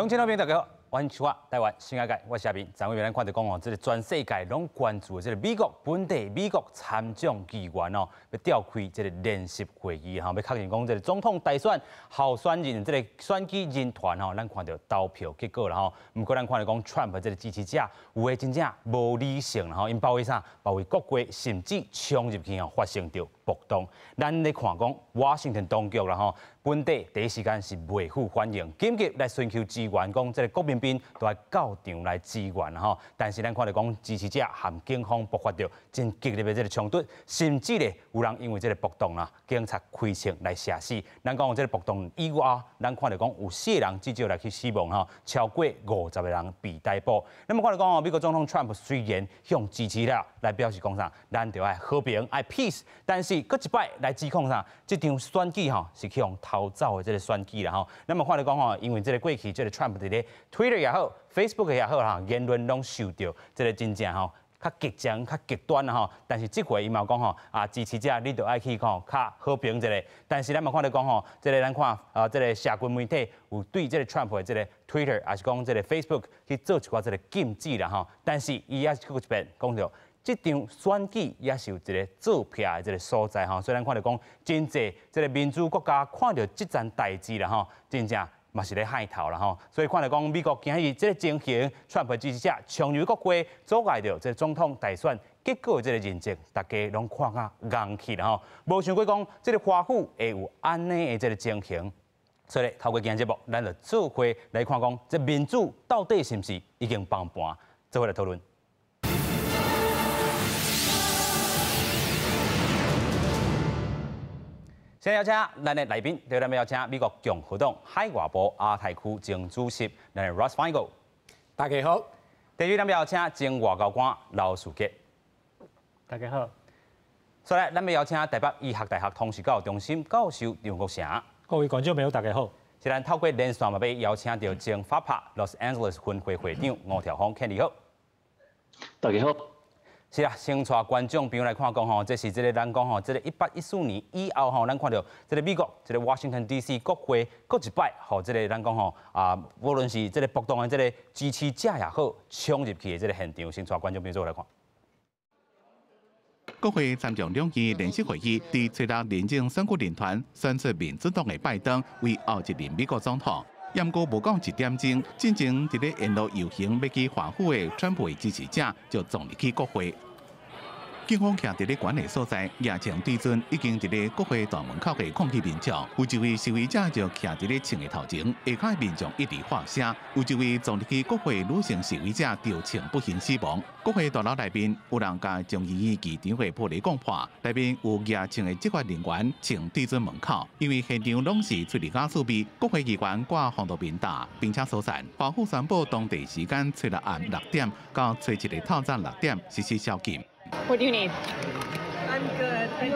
鄉親老朋友大家好，歡迎收看台灣新世界，我是阿明。昨昏咱看著講哦，這个全世界攏關注的這个美國本地美國參眾議員哦，欲召開這个聯席會議吼，欲確認講這个總統大選候選人這个選舉人團吼，咱看著投票結果啦吼。毋過咱看著講，Trump 這个支持者有的真正無理性啦吼，𪜶包圍啥？包圍國會，甚至衝入去吼，發生著暴動。咱咧看講，華盛頓當局啦吼，本地第一時間是袂赴反應，緊急來尋求支援，講這个國民兵都愛到場來支援吼。但是咱看著講，支持者和警方爆發著真激烈的這个衝突，甚至咧有人因為這个暴動啦，警察開槍來射死。咱講這个暴動以外，咱看著講有四個人至少來去死亡吼，超過50個人被逮捕。那麼看著講哦，美國總統 Trump 雖然向支持者來表示講啥，咱著愛和平愛 peace，但是閣一擺來指控啥，這場選舉吼是去予偷走的這个選舉啦吼。那麼看著講吼，因為這个過去這个 Trump 佇咧 Twitter 也好，Facebook 也好哈，言論攏受著這个真正吼較激進、較極端啦吼。但是這回伊嘛有講吼，啊支持者你著愛去吼較和平一下。但是咱嘛看著講吼，這个咱看啊，這个社群媒體有對這个 Trump 的這个 Twitter，抑是講這个 Facebook 去做一寡這个禁止啦吼。但是伊也是閣一遍講著，這場選舉也是有一个作弊的這个所在吼，所以咱看著講，真濟這个民主國家看著這件代誌啦吼，真正嘛是咧害頭啦吼。所以看著講，美國今日這个情形，川普支持者衝入國會，阻礙著這个總統大選結果的這个認證，大家攏看甲戇去啦吼。無想過講，這个華府會有按呢的這个情形。所以透過今日節目，咱就做伙來看講，這民主到底是毋是已經崩盤？做伙來討論。先邀請咱的來賓，對咱們邀請美國共和黨海外部亞太區前主席，咱的 Russ Feingold。大家好。第二，咱們邀請前外交官劉世傑。大家好。所以，咱們邀請台北醫學大學通識教育中心教授張國成。各位觀眾朋友，大家好。是咱透過連線嘛，欲邀請著前 FAPA Los Angeles 分會會長吳調峰，Kenny 好。大家好。是啊，先帶觀眾朋友來看講吼，這是這个咱講吼，這个1814年以後吼，咱看著這个美國這个 Washington D.C. 國會閣一擺，予這个咱講吼啊，無論是這个暴動的這个支持者也好，衝入去的這个現場，先帶觀眾朋友做來看。國會參眾兩院聯席會議，佇初六認證選舉人團選出民主黨的拜登為後一任美國總統。毋過無到一點鐘，進前佇咧沿路遊行欲去華府的川普支持者就撞入去國會。警方徛佇咧懸的所在，舉槍對準已經佇咧國會大門口的抗議民眾。有一位示威者就徛佇咧槍的頭前，下跤民眾一直喝聲。有一位撞入去國會女性示威者著槍不幸死亡。國會大樓內面有人共眾議院議場的玻璃摃破，內面有舉槍的執法人員槍對準門口。因為現場攏是催淚瓦斯味，國會議員掛防毒面罩，並且疏散。華府宣布當地時間初六暗六點到初七的透早六點實施宵禁。 What do you need? I'm good. I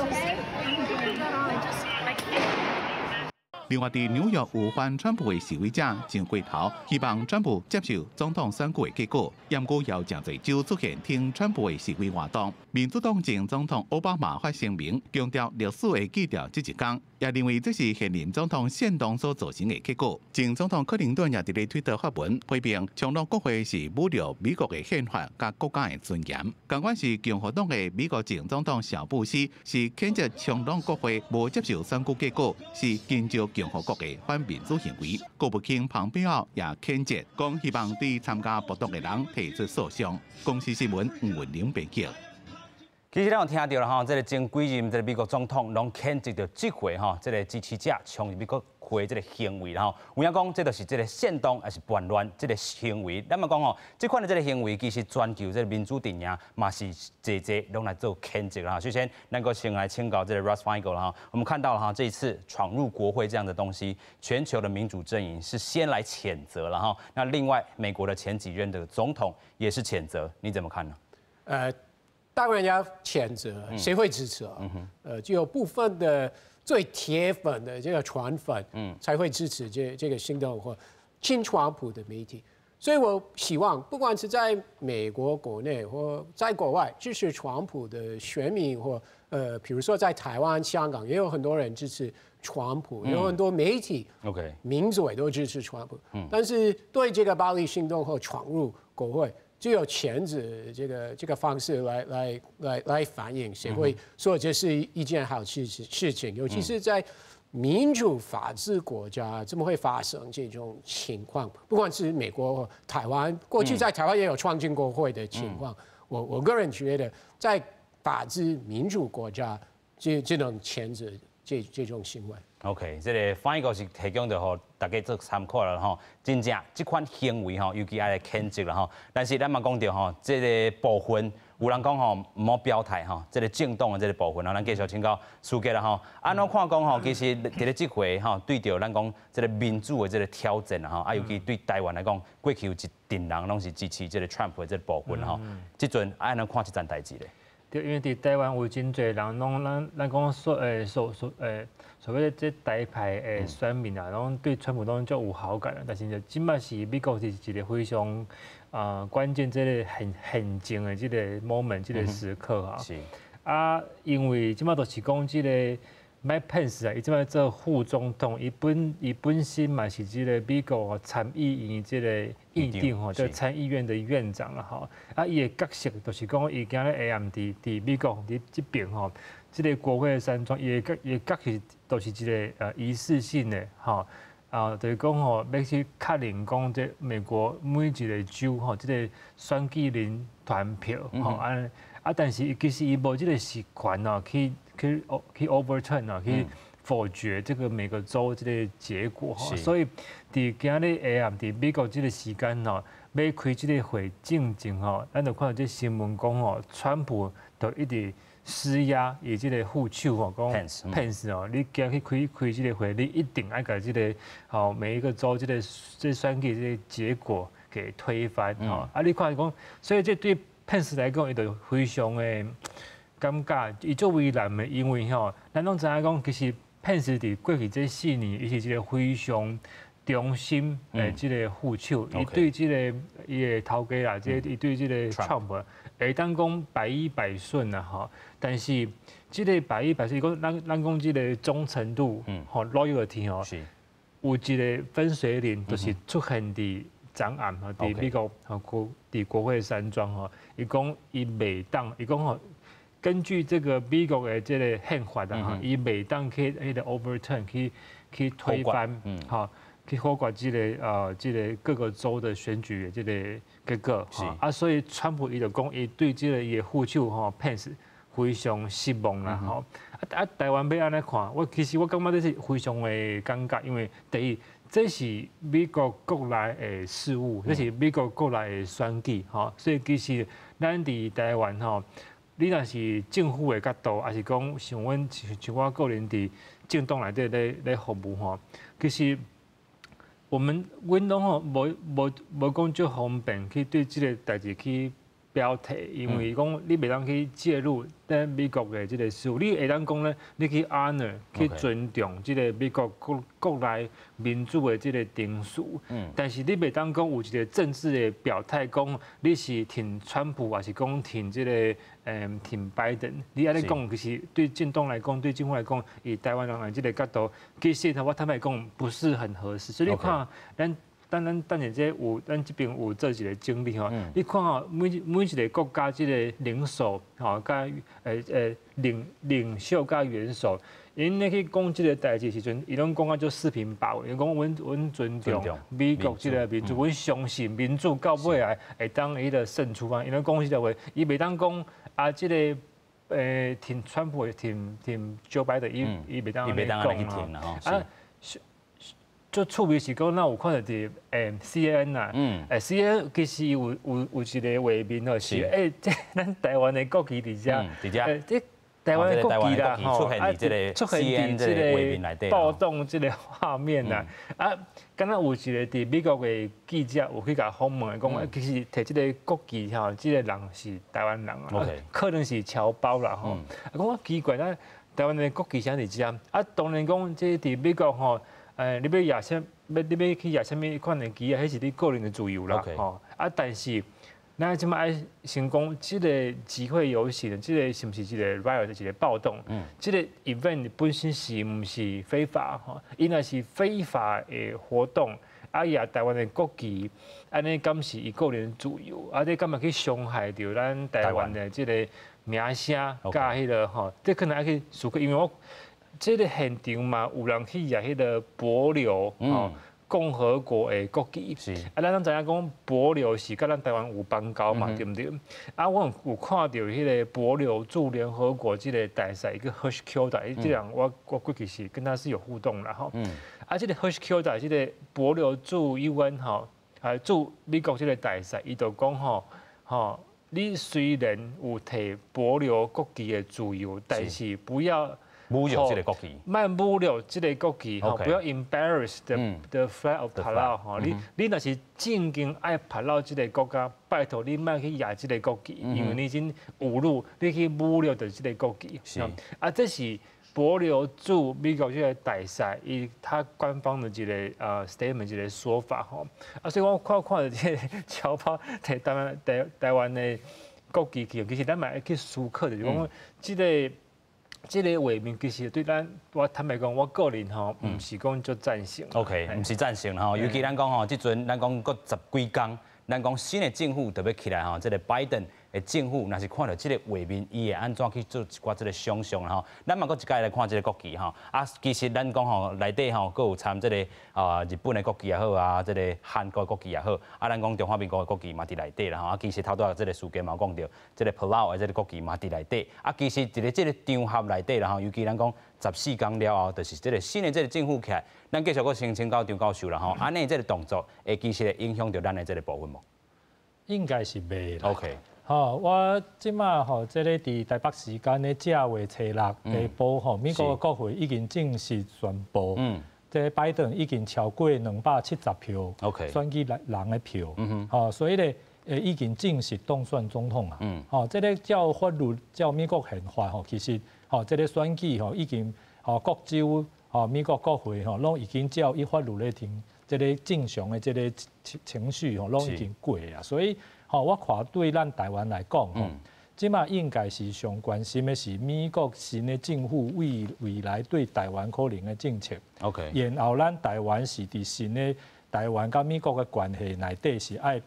just, I can't. 另外，佇紐約有反川普的示威者上街頭，希望川普接受總統選舉的結果。毋過有誠濟州出現挺川普的示威活動。民主黨前總統奧巴馬發聲明，強調歷史會記著這一工，也認為這是現任總統煽動所造成的結果。前總統克林頓也佇咧推特發文批評，衝入國會是侮辱美國的憲法佮國家的尊嚴。仝款是共和黨的美國前總統小布希是譴責衝入國會無接受選舉結果，是根據共和國的反民主行為。國務卿龐貝奧也譴責，講希望對參加暴動的人提出訴訟。公視新聞吳文玲編輯。其實咱有聽著啦吼，這个前幾任這个美國總統攏譴責著這回吼，這个支持者衝入美國會這个行為啦吼。有影講，這就是這个煽動抑是叛亂這个行為。咱嘛講吼，這款的這个行為其實全球這个民主陣營嘛是濟濟攏來做譴責啦。首先，咱閣先來請教這个 Russ Feingold 啦。我們看到了哈，這一次闖入國會這樣的東西，全球的民主陣營是先來譴責了哈。那另外，美國的前幾任的總統也是譴責，你怎麼看呢？當然要譴責，誰會支持啊？只有部分的最鐵粉的這個川粉，才會支持這個行動或親川普的媒體。所以我希望，不管是在美國國內或在國外支持川普的選民，或比如說在台灣、香港，也有很多人支持川普，有很多媒體、 名嘴都支持川普。但是對這個暴力行動和闖入國會，只有譴責這個方式來反應，誰會說這是一件好事情？尤其是在民主法治國家，怎麼會發生這種情況？不管是美國或台灣，過去在台灣也有闖進國會的情況。我個人覺得，在法治民主國家，只能譴責這種行為。 OK，這个翻譯個是提供著予大家做參考啦吼。真正這款行為吼，尤其愛來譴責啦吼。但是咱嘛講著吼，這个部分有人講吼，毋好表態吼，這个政黨的這个部分吼，咱繼續請教書記啦吼。按怎看講吼，其實佇咧這回吼，對著咱講這个民主的這个挑戰啦吼，啊，尤其對台灣來講，過去有一陣人攏是支持這个 Trump 的這个部分吼。這陣按怎看這件代誌咧？對，因為佇台灣有真濟人攏咱講所謂的這台派的選民啊，攏對川普攏足有好感的。但是就這擺是美國是一個非常關鍵這个很重的這個 moment 這個時刻啊。啊，因為這擺就是講這個 Mike Pence 啊，伊這擺做副總統，伊本身嘛是這个美國參議院這个院長吼，就參議院的院長啦吼。啊，伊的角色就是講，伊今日下暗佇美國佇這邊吼，這个國會山莊，伊的角色都是一个儀式性的吼。啊，就是講吼，欲去確認講這美國每一个州吼，這个選舉人團票吼，啊，但是其實伊無這个實權哦，去 overturn 啊，去否決這個每個州這個結果吼，所以佇今日下暗佇美國這个時間吼，欲開這个會進前吼，咱就看到這新聞講吼，川普就一直施壓伊這个副手吼，講 Pence 哦，你今去開這个會，你一定愛共這个吼每一個州這選舉這個結果給推翻吼。啊，你看講，所以這對 Pence 來講，伊就非常的尷尬，伊足為難的，因為吼，咱攏知影講，其實 Pence 佇過去這四年，伊是一個非常忠心的這个副手，伊對這个伊的頭家啦，這伊對這個 Trump 會當講百依百順啦吼，但是這个百依百順，講咱講這个忠誠度，吼 loyalty 吼，有一个分水嶺，就是出現佇昨暗吼，佇美國吼國佇國會山莊吼，伊講伊袂當，伊講吼，根據這個美國的這個憲法啊，吼，伊袂當去彼个 overturn 去推翻，吼，去否決這個各個州的選舉的這個結果，啊，所以川普伊就講，伊對這个伊的副手吼 Pence 非常失望啦，吼。啊，台灣欲按呢看，我其實我感覺這是非常的尷尬，因為第一，這是美國國內的事務，這是美國國內的選舉，吼，所以其實咱佇台灣吼，你若是政府的角度，抑是講像阮像我個人佇政黨內底咧服務吼，其實我們阮攏吼無講足方便去對這个代誌去表態，因為講你袂當去介入咱美國的這个事務，你會當講咧，你去 honor 去尊重這个美國國內民主的這个程序，但是你袂當講有一个政治的表態，講你是挺川普，還是講挺這个挺拜登？你按呢講，其實對政黨來講，對政府來講，以台灣人的這个角度，其實我坦白講不是很合適。所以你看，咱等下這有咱這邊有做一个整理吼，你看吼，每一个國家這个領袖吼，佮領袖佮元首，𪜶咧去講這个代誌時陣，伊攏講啊足四平八穩，伊講阮尊重美國這个民主，阮相信民主到尾來會當彼个勝出啊。伊攏講這个話，伊袂當講啊，這个挺川普挺 Joe Biden，伊袂當按呢講啊。足趣味是講，咱有看著佇CNN 啊，CNN 其實有一个畫面哦，是這咱台灣的國旗佇遮，佇遮，這台灣的國旗啦，吼，啊，出現佇這个暴動這个畫面啦，啊，敢若有一个佇美國的記者有去共訪問，講其實提這个國旗吼，這个人是台灣人啊，可能是僑胞啦吼，啊，講奇怪，咱台灣的國旗啥佇遮，啊，當然講這佇美國吼。你欲攑啥，欲你欲去攑啥物款的旗啊，彼是你个人的自由啦，吼。啊，但是咱這擺愛先講，這个集會遊行，這个是毋是一个 riot，一个暴動？這个 event 本身是毋是非法？吼，伊若是非法的活動，啊，攑台灣的國旗，按呢敢是伊个人自由？啊，這敢會去傷害著咱台灣的這个名聲佮彼个吼？這可能愛去思考，因為我這个現場嘛，有人去攑彼个帛琉吼，共和國的國旗。啊，咱攏知影講帛琉是佮咱台灣有邦交嘛，對毋對？啊，我有看著彼个帛琉駐聯合國這个大使一個 Harsh Kilda，這人我過去是跟他是有互動啦吼。啊，這个 Harsh Kilda 這个帛琉駐 UN 吼，啊駐美國這个大使，伊就講吼吼，你雖然有提帛琉國旗的自由，但是不要侮辱這个國旗，莫侮辱這个國旗，吼，不要 embarrass the flag of Palau 吼，你若是正經愛 Palau 這个國家，拜託你莫去攑這个國旗，因為你已經侮辱，你去侮辱著這个國旗。啊，這是帛琉駐美國這个大使，伊他官方的一个statement 一个說法吼。啊，所以我看看著這个僑胞提台灣的國旗去，其實咱嘛愛去思考，就是講這个。這个畫面其實對咱，我坦白講，我個人吼，毋是講足贊成。 OK，毋是贊成吼，尤其咱講吼，這陣咱講閣十幾工，咱講新的政府就欲起來吼，這个拜登的政府，若是看著這个畫面，伊會按怎去做一寡這个想像吼？咱嘛閣一擺來看這个國旗吼。啊，其實咱講吼，內底吼，閣有摻這个啊日本的國旗也好啊，這个韓國國旗也好，啊，咱講中華民國的國旗嘛佇內底啦吼。啊，其實頭拄仔這个事件嘛有講著，這个 Palau 的這个國旗嘛佇內底。啊，其實佇咧這个場合內底啦吼，尤其咱講14工了後，就是這个新的這个政府起來，咱繼續閣先請教張教授啦吼。按呢這个動作會其實會影響著咱的這个部分無？應該是袂啦。 吼，我這馬吼，這个佇台北時間的正月初六下晡吼，美國的國會已經正式宣布，這拜登已經超過270票，選舉人的票，吼，所以咧，已經正式當選總統啊。吼，這个照法律，照美國憲法吼，其實吼，這个選舉吼已經吼各州吼美國國會吼攏已經照伊法律咧程，這个正常的這个程序吼攏已經過啊，所以吼，我看對咱台灣來講吼，這馬應該是上關心的是美國新的政府未來對台灣可能的政策。 然後咱台灣是佇新的台灣佮美國的關係內底是愛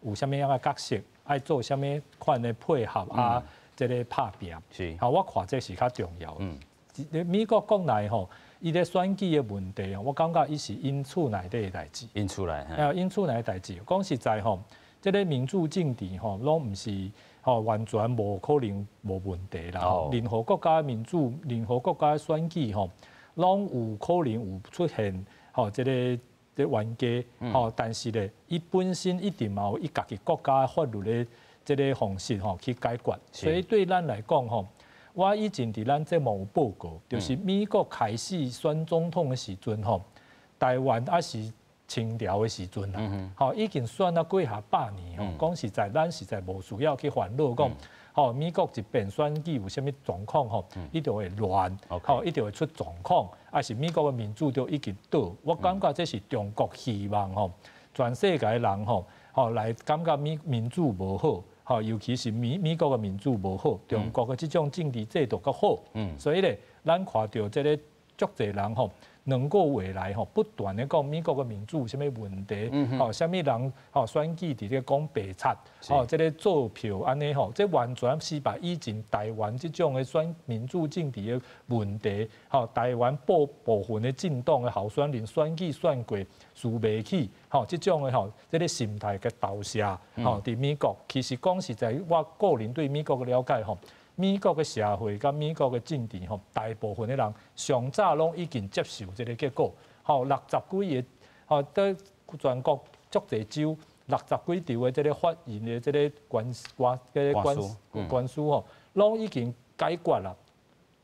有啥物樣的角色，愛做啥物款的配合啊，這个拍拚。好，我看這是較重要。美國國內吼，伊咧選舉的問題，我感覺伊是𪜶厝內底的代誌。𪜶厝內。啊，𪜶厝內的代誌。講實在吼，這个民主政治吼，攏毋是吼完全無可能無問題啦。任何國家民主，任何國家選舉吼，攏有可能有出現吼這个這冤家吼，但是咧，伊本身一定嘛有伊家己國家法律的這个方式吼去解決。所以對咱來講吼，我以前佇咱節目有報告，就是美國開始選總統的時陣吼，台灣猶是清朝的時陣啦，吼已經選啊幾若百年吼，講實在，咱實在無需要去煩惱講，吼美國這邊選舉有啥物狀況吼，伊就會亂，吼伊就會出狀況，抑是美國的民主就已經倒。我感覺這是中國希望吼，全世界的人吼，吼來感覺民主無好。吼，尤其是美國的民主無好，中國的這種政治制度較好，所以咧，咱看著這个足濟人吼，兩個月來吼，不斷的講美國的民主有啥物問題，吼，啥物人吼選舉佇咧講白賊，吼，這个做票按呢吼，這完全是把以前台灣這種的選民主政治的問題，吼，台灣部分的政黨的候選人選舉選過輸袂起，吼，這種的吼，這个心態的投射，吼，佇美國其實講實在，我個人對美國的了解吼，美國的社會佮美國的政治吼，大部分的人上早攏已經接受這个結果，吼，六十幾个，吼，佇全國足濟州六十幾場的這个法院的這个官司吼，攏已經解決啦。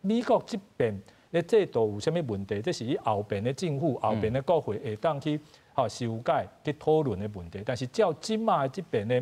美國這邊的制度有啥物問題？這是伊後邊的政府、後邊的國會會當去吼修改、去討論的問題。但是照這馬的這邊的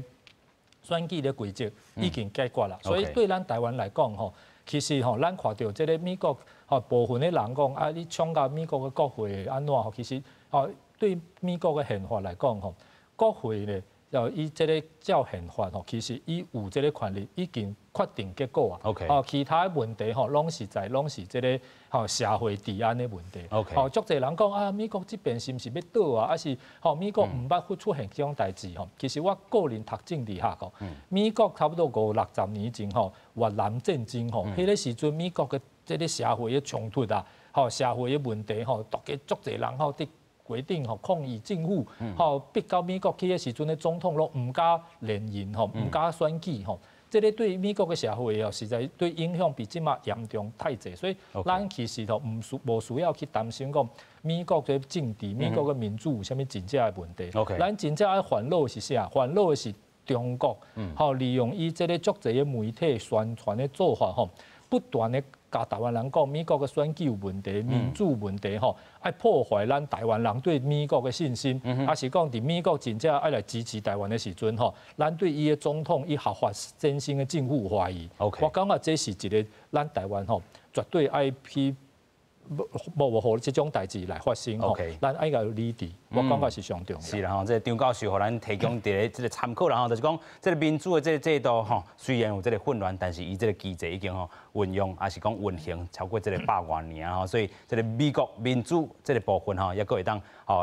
選舉的規則已經解決啦，所以對咱台灣來講吼，其實吼，咱看著這个美國吼部分的人講啊，你衝到美國的國會按怎吼？其實吼，對美國的憲法來講吼，國會咧，就伊這个照憲法吼，其實伊有這个權力，已經決定結果啊。 哦，其他的問題吼，攏是這个吼社會治安的問題。 哦，足濟人講啊，美國這邊是毋是欲倒啊？抑是吼美國毋捌出現這種代誌吼？其實我個人讀政治學吼，美國差不多五六十年前吼，越南戰爭吼，彼个時陣美國的這个社會的衝突啊，吼社會的問題吼，大家足濟人吼佇規定吼抗議政府，吼逼到美國去的時陣的總統攏毋敢連任吼，毋敢選舉吼。這个對美國的社會哦，實在對影響比這馬嚴重太濟，所以咱其實吼無需要去擔心講美國的政治、美國的民主有啥物真正的問題。 咱真正愛煩惱的是啥？煩惱的是中國，吼利用伊這个足濟的媒體宣傳的做法吼，不斷的共台灣人講美國的選舉有問題、民主問題吼，愛破壞咱台灣人對美國的信心，抑是講佇美國真正愛來支持台灣的時陣吼，咱對伊的總統伊合法產生的政府懷疑。 我感覺這是一个咱台灣吼絕對愛去無予這種代誌來發生吼，咱愛共理智，我感覺是上重要。是啦吼，這个張教授予咱提供一个這个參考啦吼，就是講這个民主的這个制度吼，雖然有這个混亂，但是伊這个機制已經吼運用，抑是講運行超過這个百外年吼，所以這个美國民主這个部分吼，猶閣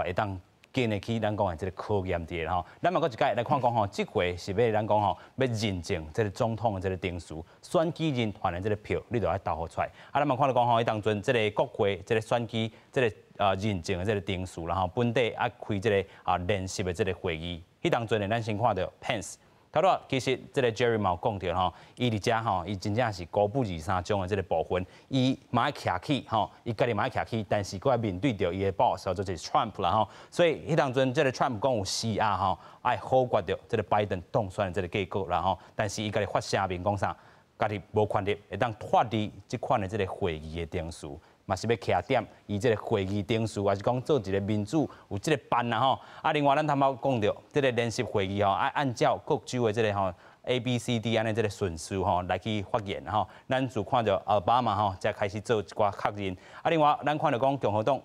會當經得起咱講的這个考驗佇咧吼。咱嘛閣一擺來看講吼，這回是欲咱講吼，欲認證這个總統的這个程序，選舉人團的這个票，你就愛投予出來。啊，咱嘛看著講吼，彼當陣這个國會這个選舉這个認證的這个程序，然後本底愛開這个聯席的這个會議。彼當陣呢，咱先看著 Pence。頭拄其實這个 Jerry 嘛有講著吼，伊佇遮吼，伊真正是孤苦二三種的這个部分，伊嘛愛徛起吼，伊家己嘛愛徛起，但是閣愛面對著伊的 boss 就是 Trump 啦吼，所以彼當陣這个 Trump 講有施壓吼，愛否決著這个拜登當選的這个結果啦吼，但是伊家己發聲明講啥，家己無權力會當脫離這款的這个會議的程序。嘛是欲徛踮伊這个會議程序，抑是講做一个民主有這个範啦吼。啊，另外咱頭拄講著，這个聯席會議吼，愛按照各州的這个吼 A、B、C、D 按呢這个順序吼來去發言吼。咱就看著奧巴馬吼，才開始做一寡確認。啊，另外咱看著講共和黨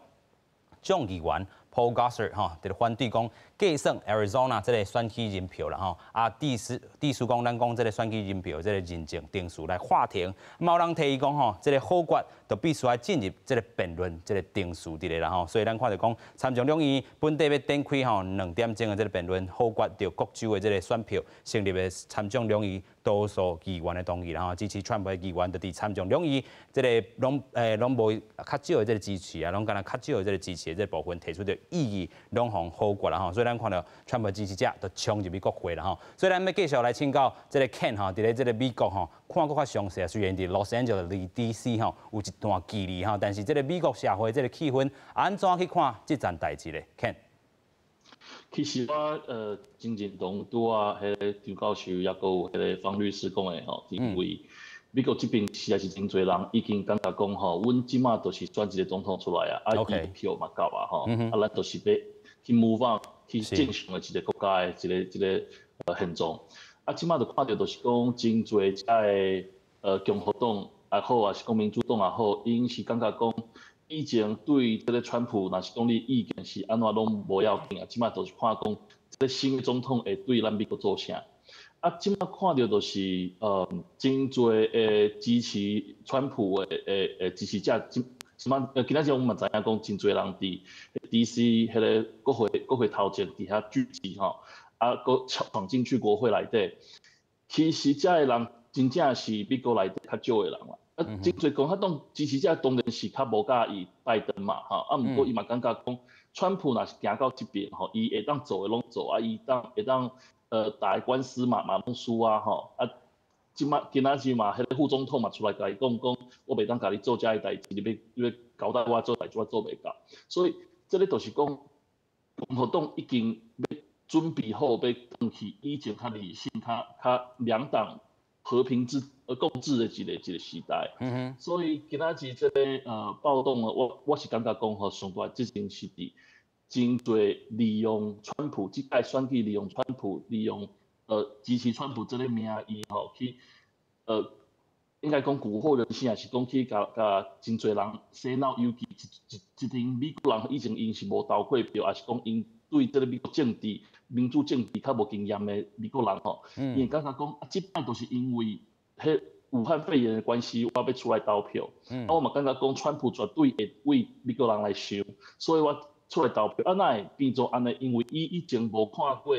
眾議員 Paul Gosar 吼，佇咧反對講計算 Arizona 這个選舉人票啦吼。啊，致使講咱講這个選舉人票這个認證程序來喊停。嘛有人提議講吼，這个否決就必須愛進入這个辯論這个程序佇咧啦吼。所以咱看著講參眾兩院本底欲展開吼2點鐘的這个辯論，否決著各州的這个選票，成立的參眾兩院多數議員的同意啦吼，支持川普的議員就佇參眾兩院這个攏無較少的這个支持啊，攏干焦較少的這个支持的這个部分提出著異議，攏予否決啦吼。所以咱看著川普支持者就衝入去國會啦吼。所以咱欲繼續來請教這个 Ken 吼，佇咧這个美國吼，看閣較詳細啊。雖然佇 Los Angeles 離 DC 吼有一段距離吼，但是這个美國社會這个氣氛，按怎去看這件代誌咧？Ken。其實我真認同拄仔彼个張教授，抑閣有彼个方律師講的吼，因為美國這邊實在是真濟人已經感覺講吼，阮這馬就是選一个總統出來啊，啊伊的票嘛夠啊吼，啊咱就是欲去 move on 去正常的一个國家的一个現狀。啊，這馬就看著就是講真濟遮个共和黨也好，抑是講民主黨也好，𪜶是感覺講以前對這个川普，若是講你意見是按怎攏無要緊啊，這馬就是看講這个新的總統會對咱美國做啥。啊，這馬看著就是真濟的支持川普的支持者，這馬今仔日阮嘛知影講真濟人佇 DC 彼个國會頭前佇遐聚集吼，啊，閣闖進去國會內底。其實遮个人真正是美國內底較少的人啦。啊，真濟共和黨支持者當然是較無佮意拜登嘛，吼，啊，毋過伊嘛感覺講，川普若是行到這邊吼，伊會當做的攏做，啊，伊會當打官司嘛攏輸啊，吼，啊，這馬今仔日嘛，彼个副總統嘛出來共伊講講，我袂當共你做遮个代誌，你欲交代我做代誌，我做袂到。所以，這个就是講，共和黨已經欲準備好欲轉去以前較理性、較兩黨和平之共治的一個時代。所以今仔日這个暴動呢，我是感覺講吼，上大責任是佇真濟利用川普這擺選舉，利用川普，利用支持川普這个名義吼去應該講蠱惑人心，抑是講去共共真濟人洗腦，尤其一一一陣美國人以前𪜶是無投過票，抑是講𪜶對這个美國政治、民主政治較無經驗的美國人吼，伊會感覺講啊，這擺就是因為彼武漢肺炎的關係，我欲出來投票。啊，我嘛感覺講，川普絕對會為美國人來想，所以我出來投票。啊，哪會變做按呢？因為伊以前無看過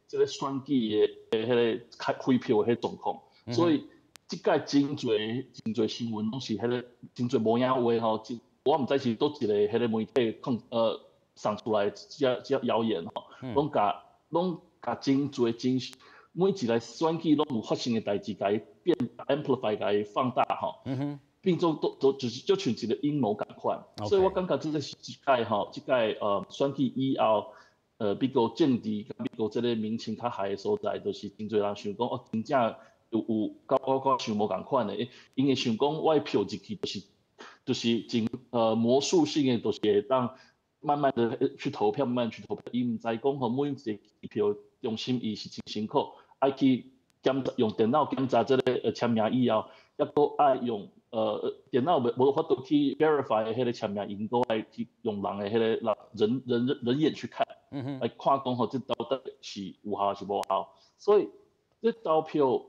這个選舉的彼个開開票的彼狀況，所以這擺真濟真濟新聞攏是彼个真濟無影話吼。我毋知是佗一个彼个媒體控送出來這這謠言吼，攏共攏共真濟真每一个選舉攏有發生的代誌，共伊變 amplify，共伊放大吼，變做都都就是就像一个陰謀仝款。所以我感覺這个是這擺吼，這擺選舉以後，美國政治佮美國這个民情較害的所在，就是真濟人想講哦，真正有有佮我想無仝款的，𪜶會想講我的票入去就是真魔術性的，就是會當慢慢的去投票，慢慢去投票。伊毋知講吼，每一个計票中心伊是真辛苦，愛去檢查用電腦檢查這个簽名以後，抑閣愛用電腦無法度去 verify 彼个簽名，𪜶閣愛去用人的彼个人人人眼去看，來看講吼，這到底是有效抑是無效。所以這投票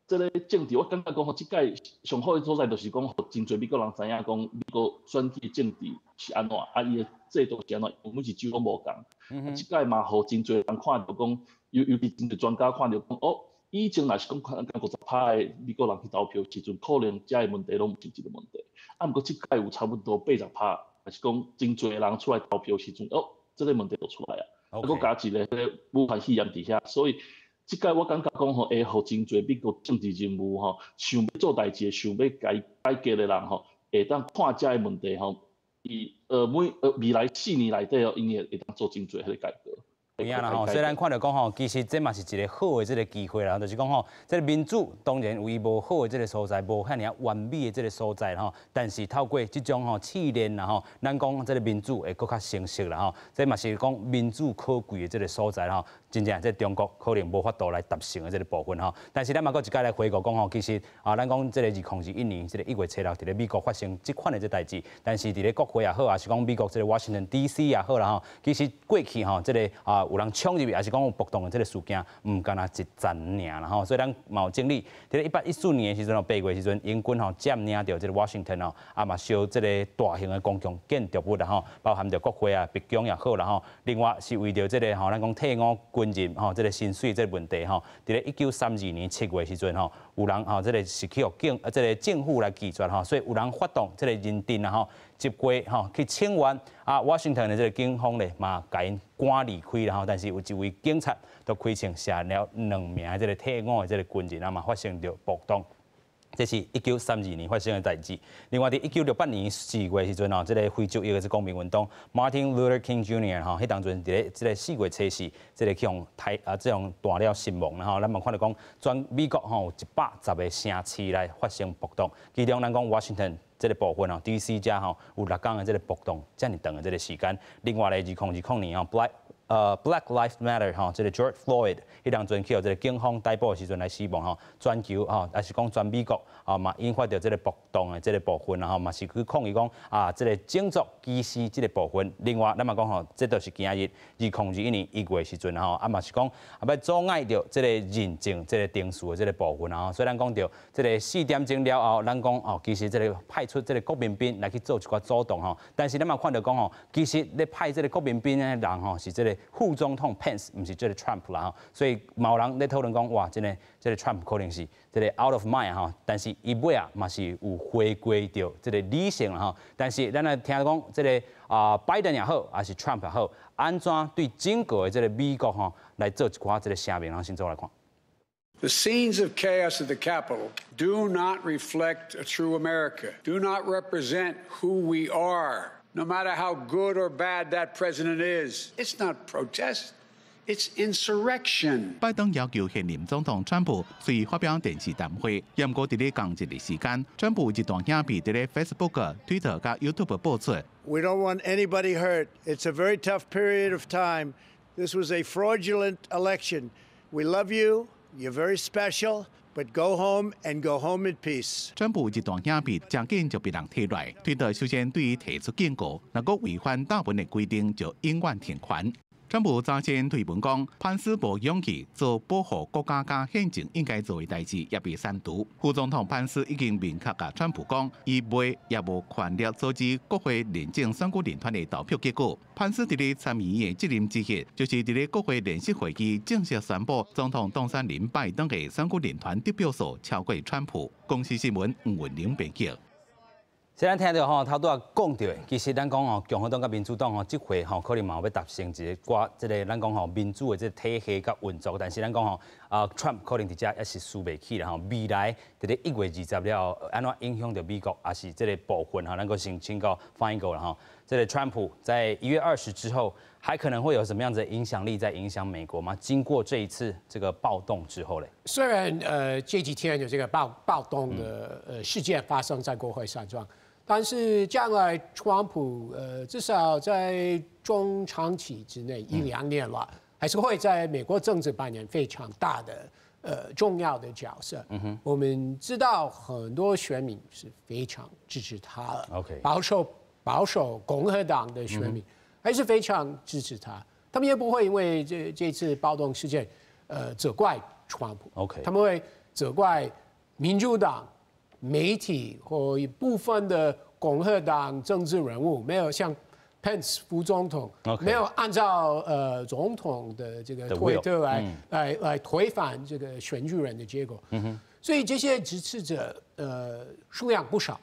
這个政治，我感覺講吼，這擺上好的所在就是講，予真濟美國人知影講美國選舉政治是按怎，啊伊的制度是按怎，每一州攏無仝。這擺嘛，予真濟人看著講，尤其真濟專家看著講，哦，以前若是講可能50%的美國人去投票時陣，可能這个問題攏毋是一個問題。啊，毋過這擺有差不多80%，抑是講真濟人出來投票時陣，哦，這个問題就出來啊。啊，閣加一个彼个武漢肺炎佇遐，所以這擺我感覺講吼，會予真濟美國政治人物吼，想欲做代誌、想欲改改革的人吼，會當看這个問題吼，伊每未來4年內底哦，𪜶會會當做真濟彼個改革。有影啦吼，所以咱看著講吼，其實這嘛是一个好的這个機會啦，就是講吼，這个民主當然有伊無好的這个所在，無遐爾仔完美的這个所在吼，但是透過這種吼試煉啦吼，咱講這个民主會閣較成熟啦吼，這嘛是講民主可貴的這个所在吼。真正這中國可能無法度來達成的這个部分吼，但是咱嘛閣一擺來回顧講吼，其實啊，咱講這个2021年這个1月初六，佇咧美國發生這款的這代誌，但是佇咧國會也好，抑是講美國這个 Washington D.C. 也好啦吼，其實過去吼，這个啊有人衝入去，抑是講有暴動的這个事件，毋干焦一陣爾啦吼，所以咱嘛有整理，佇咧1814年的時陣吼，8月時陣，英軍吼佔領著這个 Washington 吼，啊嘛燒這个大型的公共建築物啦吼，包含著國會啊、白宮也好啦吼，另外是為著這个吼，咱講退伍軍人吼，這个薪水這个問題吼，佇咧1932年7月時陣吼，有人吼，這个是去予警這个政府來拒絕吼，所以有人發動這个人陣啊吼，集會吼去請願啊，Washington 的這个警方咧嘛，共𪜶趕離開啦吼，但是有一位警察就開槍射了兩名這个退伍的這个軍人啊嘛，發生著暴動。這是1932年發生的代誌。另外，佇1968年4月時陣吼，這个非洲裔的這公民運動，Martin Luther King Jr. 吼，彼當陣佇咧這个4月初四，這个去予刣啊，這種彈了身亡啦吼。咱嘛看著講，全美國吼有110個城市來發生暴動，其中咱講 Washington 這个部分吼，D.C. 遮吼有6工的這个暴動，遮爾長的這个時間。另外咧，2020年吼，Black Lives Matter 吼，這个 George Floyd 彼當陣去予這个警方逮捕的時陣來死亡吼，全球吼，抑是講全美國啊嘛引發著這个暴動的這个部分吼，嘛是去抗議講啊，這个種族歧視這个部分。另外，咱嘛講吼，這就是今日2021年1月時陣吼，啊嘛是講啊欲阻礙著這个認證這个程序的這个部分吼。所以咱講著這个4點鐘了後，咱講哦，其實這个派出這个國民兵來去做一寡阻擋吼。但是咱嘛看著講吼，其實咧派這个國民兵的人吼，是這个副總統 Pence，毋是這个 Trump 啦吼。所以嘛有人咧討論講，哇，真的這个 Trump 可能是這个 out of mind 吼，但是伊尾仔嘛是有回歸著這个理性啦吼。但是咱來聽講這个啊拜登也好，抑是 Trump 也好，按怎對整個的這个美國吼來做一寡這个聲明，咱先做來看。 The scenes of chaos at the Capitol do not reflect a true America, do not represent who we are. No matter how good or bad that president is, it's not protest. It's insurrection. 拜登要求現任總統川普隨發表電視談話，毋過佇咧仝一个時間，川普一段影片佇咧 Facebook、Twitter佮 YouTube 播出。 We don't want anybody hurt. It's a very tough period of time. This was a fraudulent election. We love you. You're very special. But go home and go home in peace. 川普一段影片，誠緊就被人提來，推特首先對伊提出警告，若閣違反大文的規定，就永遠停權。川普早前推文講，潘斯無勇氣做保護國家佮憲政應該做的代誌，也被刪除。副總統潘斯已經明確共川普講，伊袂也無權力阻止國會認證選舉人團的投票結果。潘斯佇咧參議院的責任之一，就是佇咧國會聯席會議正式宣布總統當選人拜登的選舉人團得票數超過川普。公視新聞吳文玲編輯。雖然聽著吼，頭拄仔講著的，其實咱講吼，共和黨佮民主黨吼，這回吼可能嘛有欲達成一个寡這个咱講吼民主的這個體系佮運作，但是咱講吼啊，Trump 可能佇遮也是輸袂起啦吼。未來佇咧1月20了後，按怎影響著美國，也是這個部分吼，咱閣先請教翻譯過啦吼。這個川普在1月20之後，還可能會有什麼樣子的影響力在影響美國嗎？經過這一次這個暴動之後嘞？雖然這幾天有這個暴動的事件發生在國會山莊。但是將來川普至少在中長期之內一兩年了，還是會在美國政治扮演非常大的重要的角色。我們知道很多選民是非常支持他的。 保守共和黨的選民還是非常支持他，他們也不會因為這次暴動事件責怪川普。 他們會責怪民主黨、媒體或一部分的共和黨政治人物沒有像 Pence 副總統沒有按照總統的這個推特來推翻這個選舉人的結果。所以這些支持者數量不少。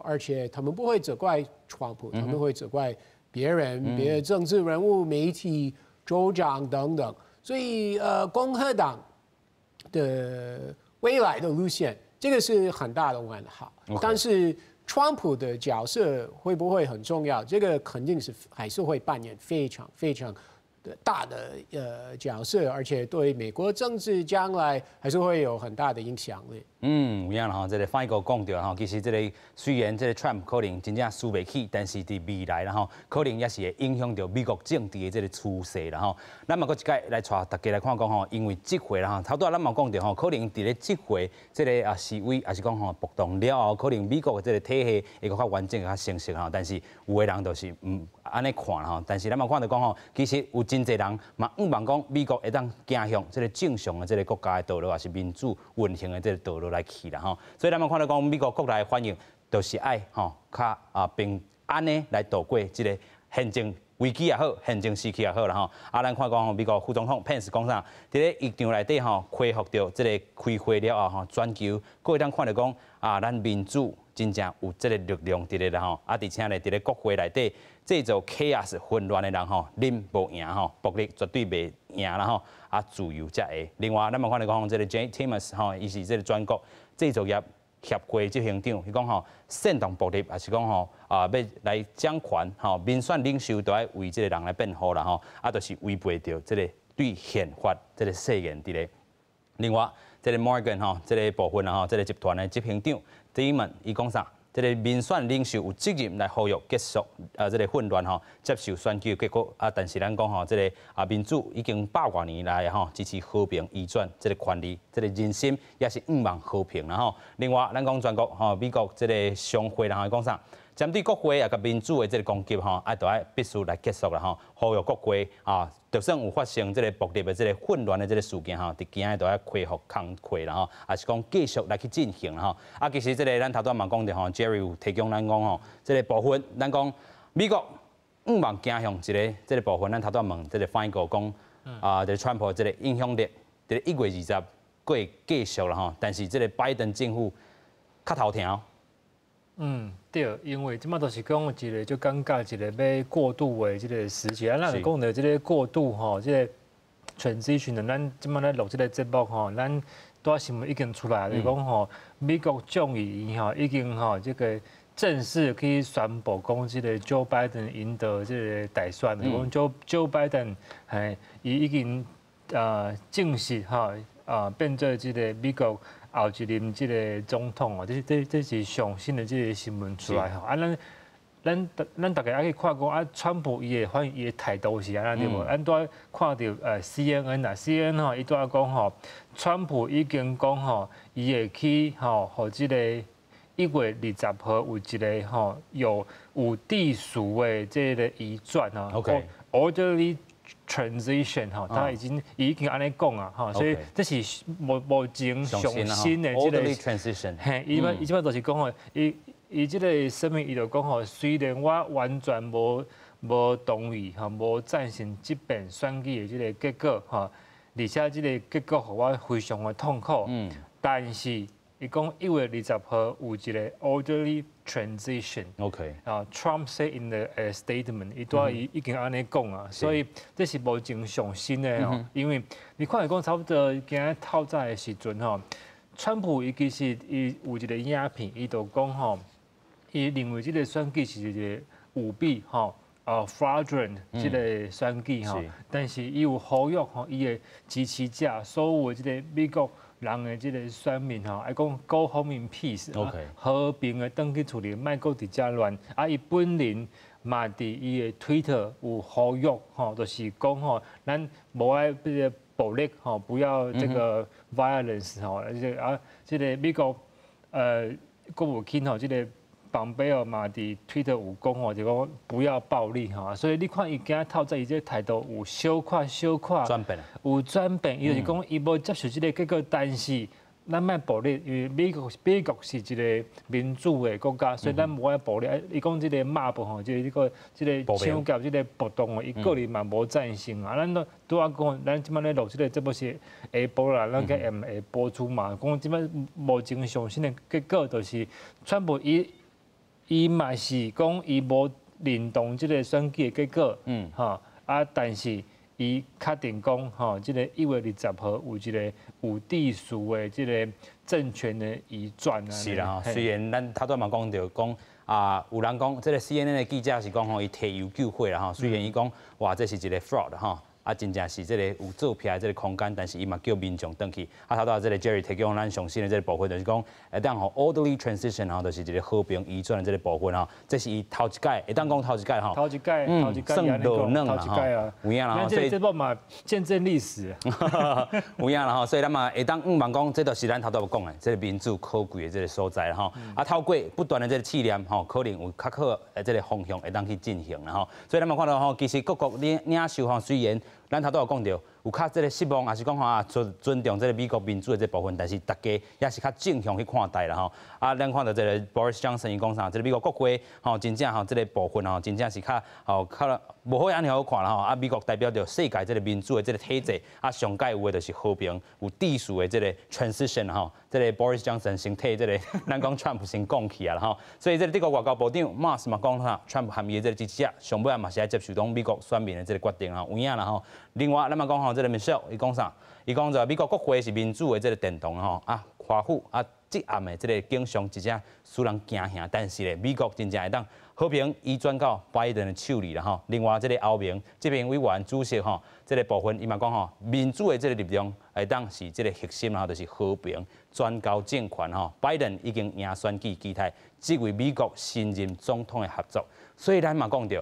而且他們不會責怪川普，他們會責怪別人、別的政治人物、媒體、州長等等。所以共和黨的未來的路線，這個是很大的問號。但是川普的角色會不會很重要？這個肯定是還是會扮演非常非常的大的角色，而且對美國政治將來還是會有很大的影響力。嗯，有影啦吼，這個范哥講著吼，其實這個雖然這個 Trump 可能真正輸袂起，但是佇未來啦吼，可能也是會影響著美國政治的這個趨勢啦吼。咱嘛閣一擺來帶大家來看講吼，因為這回啦吼，頭拄仔咱嘛講著吼，可能佇咧這回這個啊示威，抑是講吼暴動了後，可能美國的這個體系會閣較完整、較成熟吼。但是有的人就是毋按呢看吼，但是咱嘛看著講吼，其實有真濟人嘛向望講美國會當走向這個正常的這個國家的道路，抑是民主運行的這個道路來去啦吼。所以咱嘛看著講美國國內反應，就是愛吼較啊平安的來度過這個憲政危機也好，憲政時期也好啦吼。啊，咱看講美國副總統潘斯講啥？佇咧議場內底吼，恢復著這個開會了後吼，全球閣會當看著講啊，咱民主真正有這個力量佇咧啦吼。啊，而且咧，佇咧國會內底製造 chaos 混亂的人吼，恁無贏吼，暴力絕對袂贏啦吼。啊，自由才會。另外，咱嘛看著講這個 Jay Timmons 吼，伊是這個全國製造業協會執行長，伊講吼，煽動暴力，抑是講吼啊，欲來掌權吼，民選領袖都愛為這個人來辯護啦吼，啊，就是違背著這個對憲法這個誓言佇咧。另外，這個 Morgan 吼，這個部分啊吼，這個集團的執行長 Dimon 伊講啥？這個民選領袖有責任來呼籲結束啊這個混亂吼，接受選舉結果啊。但是咱講吼，這個啊民主已經百外年來吼支持和平移轉這個權利，這個人心也是向望和平啦吼。另外，咱講全國吼美國這個商會人講啥？針對國會啊佮民主的這個攻擊吼，啊，都愛必須來結束啦吼。呼籲國會啊，就算有發生這個暴力的這個混亂的這個事件吼，佇今仔都愛恢復工課啦吼，抑是講繼續來去進行啦吼。啊，其實這個咱頭拄仔嘛講著吼，Jerry 有提供咱講吼，這個部分咱講美國向望走向一個這個部分，咱頭拄仔問這個翻譯哥講啊，這個川普這個影響力，佇咧1月20閣會繼續啦吼，但是這個拜登政府較頭疼。嗯，對，因為這馬都是講一個足尷尬，一個欲過渡的這個時期。啊，咱講著這個過渡吼，這個 transition 的，咱這馬咧錄這個節目吼，咱拄仔新聞已經出來，就是講吼，美國眾議院吼已經吼這個正式去宣布講，這個 Joe Biden 贏得這個大選，講 Joe Biden 嘿，伊已經正式吼變做這個美國後一任這個總統哦，這是上新的這個新聞出來吼，啊，咱咱逐家愛去看講啊，川普伊的反應伊的態度是按怎對無？咱拄仔看著CNN 啊，CNN 吼，伊拄仔講吼，川普已經講吼，伊會去吼，予這个1月20號有一个吼有秩序的這个移轉吼，orderly transition 吼，他已經按呢講啊，吼，所以這是目前上新的這個 transition，嘿，伊這擺就是講吼，伊這个聲明伊就講吼，雖然我完全無同意吼，無贊成這遍選舉的這个結果吼，而且這个結果予我非常的痛苦，但是伊講1月20號有一个 orderly transition。 啊，Trump said in the statement，伊拄仔伊已經按呢講啊，所以這是目前上新的吼，因為你看伊講差不多今仔透早的時陣吼，川普伊其實伊有一个影片，伊就講吼，伊認為這個選舉是一个舞弊吼，fraudulent 這个選舉吼，但是伊有呼籲吼，伊的支持者，所有的這个美國人的這个選民吼，愛講 go home in peace，和平的轉去厝裡，莫閣佇遮亂。啊，伊本人嘛佇伊的 Twitter 有呼籲吼，就是講吼，咱無愛這个暴力吼，不要這个 violence 吼，而且啊，這个美國國務卿吼，這个蓬佩奧嘛佇 Twitter 有講吼，就講不要暴力吼，所以你看伊今仔透早伊這个態度有小可小可轉變，有轉變，伊就是講伊無接受這个結果，但是咱莫暴力，因為美國是一个民主的國家，所以咱無愛暴力。伊講這个 mob 吼，就是這个搶劫這个暴動吼，伊個人嘛無贊成啊。咱都拄仔講，咱這擺咧錄這个節目是下晡啦，咱閣會會播出嘛。講這擺目前上新的結果就是川普伊嘛是講伊無認同這个選舉的結果，吼啊，但是伊確定講吼，這个1月20號有一个有秩序的這个政權的移轉啊。是啦，雖然咱頭拄嘛講著講啊，有人講這个 CNN 的記者是講吼，伊提油救火啦吼，雖然伊講哇，這是一个 fraud 吼。啊，真正是這个有作弊的這个空間，但是伊嘛叫民眾轉去。啊，頭拄仔這个 Jerry 提供咱上新的這个部分，就是講會當予 orderly transition 吼，就是一个和平移轉的這个部分吼。這是伊頭一擺，會當講頭一擺吼。頭一擺，頭一擺，算落軟啦吼。有影啦吼，所以這部嘛見證歷史。有影啦吼，所以咱嘛會當向望講，這就是咱頭拄仔講的，這个民主可貴的這个所在啦吼。啊，透過不斷的這个試驗吼，可能有較好的這个方向會當去進行啦吼。所以咱嘛看到吼，其實各國領袖吼，雖然咱頭拄有講著，有較這个失望，抑是講吼啊尊重這个美國民主的這部分，但是大家也是較正向去看待啦吼。啊，咱看著這个 Boris Johnson 伊講啥？這个美國國會吼，真正吼這个部分吼，真正是較吼較無好按呢好看啦吼。啊，美國代表著世界這个民主的這个體制，啊，上蓋有的就是和平、有秩序的這个 transition 吼。這个 Boris Johnson 先替這个咱講 Trump 先講起來啦吼。所以這个德國外交部長 Maas 嘛講啥，Trump 和伊的這个支持者上尾嘛是愛接受講美國選民的這个決定啊，有影啦吼。另外，咱嘛講吼，這个 Michelle 伊講啥？伊講就美國國會是民主的這个殿堂吼，啊，華府啊，這暗的這个景象真正使人驚嚇，但是咧，美國真正會當和平移轉到拜登的手裡啦吼。另外，這个歐盟這邊委員主席吼，這个部分伊嘛講吼，民主的這个力量會當是這个核心吼，就是和平轉交政權吼。拜登已經贏選舉，期待這位美國新任總統的合作。所以咱嘛講著，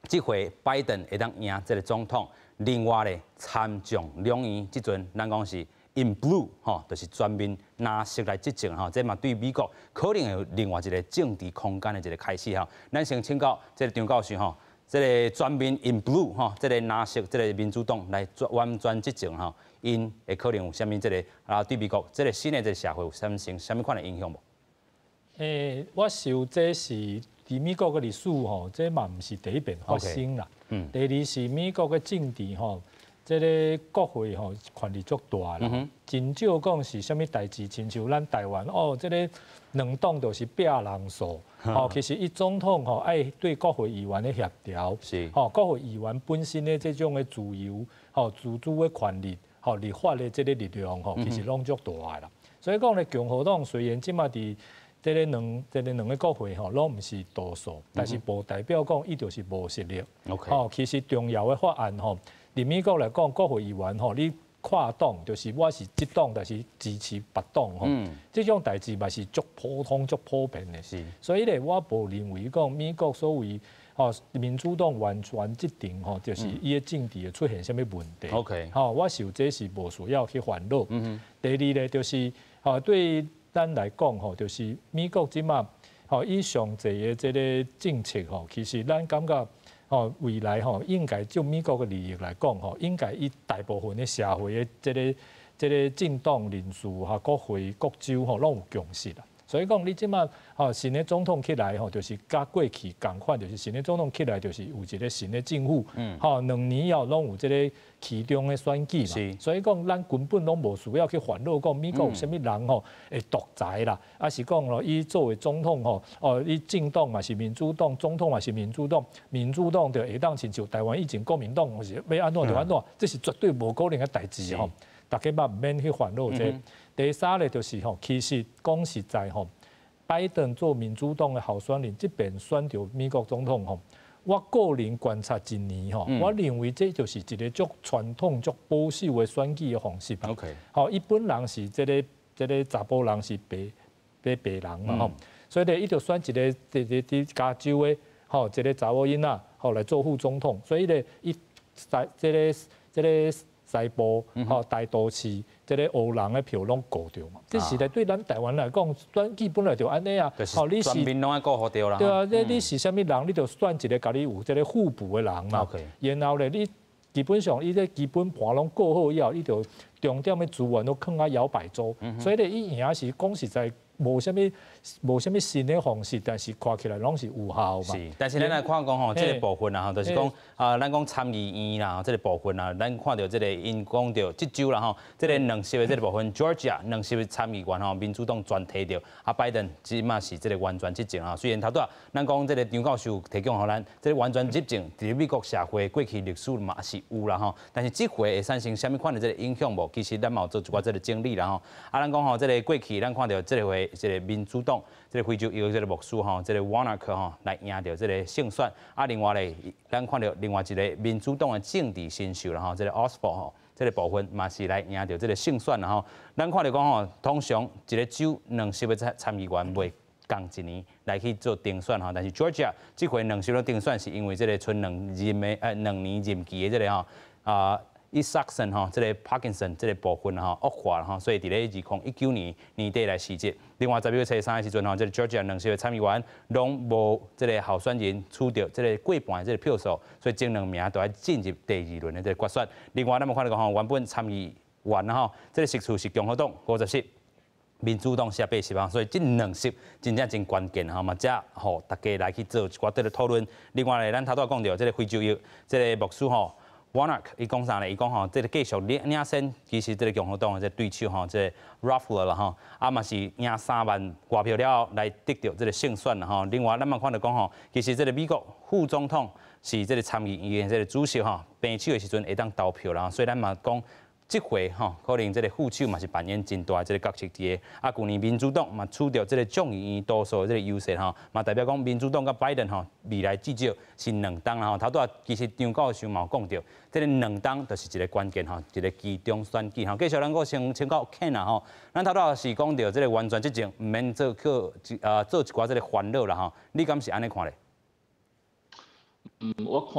這回拜登會當贏這个總統。另外咧，參眾兩院這陣咱講是 in blue 吼，就是全面藍色來執政吼，這嘛對美國可能會有另外一个政治空間的一个開始吼。咱先請教這个張教授吼，這个全面 in blue 吼，這个藍色這个民主黨來完全執政吼，𪜶會可能有啥物這个啊對美國這个新的這个社會有產生啥物款的影響無？我想這是佇美國的歷史吼，這嘛毋是第一遍發生啦。第二是美國的政治吼，這个國會吼權力足大啦，真少講是啥物代誌，親像咱台灣哦，這个兩黨就是拼人數，哦，其實伊總統吼愛對國會議員的協調，吼國會議員本身的這種的自由，吼自主的權利，吼立法的這个力量吼，其實攏足大的啦。所以講咧，共和黨雖然這馬佇這个兩個國會吼，攏毋是多數，但是無代表講伊就是無實力。哦，其實重要的法案吼，佇美國來講，國會議員吼，你跨黨，就是我是這黨，但是支持別黨吼。這種代誌嘛是足普通、足普遍的。所以咧，我無認為講美國所謂吼民主黨完全執政吼，就是伊的政治會出現啥物問題。 吼，我想這是無需要去煩惱。第二咧，就是吼對咱來講吼，就是美國這馬吼伊上濟的這个政策吼，其實咱感覺，吼，未來吼應該就美國的利益來講吼，應該伊大部分的社會的這个政黨人士哈，國會、各州吼，攏有共識啦。所以講，你這馬吼新的總統起來吼，就是佮過去仝款，就是新的總統起來，就是有一个新的政府，吼2年後攏有這个期中的選舉嘛。所以講，咱根本攏無需要去煩惱講美國有啥物人吼會獨裁啦，抑是講咯，伊作為總統吼，哦，伊政黨嘛是民主黨，總統嘛是民主黨，民主黨就會當親像台灣以前國民黨是欲按怎就按怎，這是絕對無可能的代誌吼。大家嘛毋免去煩惱這個。第三个就是吼，其實講實在吼，拜登做民主黨的候選人，這邊選著美國總統吼，我個人觀察一年吼，我認為這就是一个足傳統、足保守的選舉的方式。 吼，一般人是這个查埔人是白白白人嘛吼，所以咧，伊就選一个佇加州的吼一个查某囡仔吼來做副總統，所以咧，伊在這个西部吼大都市，這个黑人的票攏顧著嘛。這實在對咱台灣來講，選舉本來就按呢啊。吼，你是全面攏愛顧予著啦。對啊，你是啥物人，你就選一个佮你有這个互補的人嘛。然後咧，你基本上伊這基本盤攏顧好以後，你就重點的資源都囥佇搖擺州。所以咧，伊贏是講實在，無啥物新的方式，但是看起來攏是有效嘛。是，但是咱來看講吼，這个部分啊，吼，就是講啊，咱講參議院啦，這个部分啊，咱看著這个𪜶講著這州啦吼，這个兩席的這个部分，Georgia 兩席的參議員吼，民主黨全提著，啊，拜登這馬是這个完全執政啊。雖然頭拄仔咱講這个張教授提供予咱，這个完全執政佇美國社會過去歷史嘛是有啦吼，但是這回會產生啥物款的這个影響無？其實咱嘛有做一寡這个整理啦吼。啊，咱講吼，這个過去咱看著這个回這个民主黨，這个非洲裔這个牧師吼，這个 Warnock 吼來贏著這个勝選。啊，另外咧，咱看著另外一个民主黨的政治新秀啦吼，這个 Ossoff 吼，這个部分嘛是來贏著這个勝選啦吼。咱看著講吼，通常一个州兩席的參議員袂仝一年來去做定選吼，但是 Georgia 這回兩席攏定選，是因為這个賰兩任的兩年任期的這个吼啊，Isakson 吼，這个 Parkinson 這个部分吼惡化吼，所以佇咧2019年年底來辭職。另外10月初3的時陣吼，這个 Georgia 兩席的參議員攏無這个候選人取著這个過半的這个票數，所以前兩名都愛進入第二輪的這个決選。另外，咱們看著講吼，原本參議員吼，這个席次是共和黨50席，民主黨是80啊，所以這兩席真正真關鍵吼嘛，才予大家來去做一寡這个討論。另外咧，咱頭拄仔講著這个非洲裔這个牧師吼，Warnock 伊講啥咧？伊講吼，這个繼續領先，其實這个共和黨的這個對手吼，這个 Loeffler 啦吼，啊嘛是贏3萬外票了後來得著這个勝選啦吼。另外，咱嘛看著講吼，其實這个美國副總統是這个參議院這个主席吼，平手的時陣會當投票啦，所以咱嘛講，這回吼，可能這个副手嘛是扮演真大這个角色佇个。啊，舊年民主黨嘛取著這个眾議院多數的這个優勢吼，嘛代表講民主黨佮拜登吼未來至少是兩冬啦吼。頭拄仔其實張教授嘛有講著，這个兩冬就是一个關鍵吼，一个期中選舉吼。繼續咱閣先請教 Ken 啦吼，咱頭拄仔是講著這个完全執政，毋免做去做一寡這个煩惱啦吼。你敢是按呢看咧？嗯，我看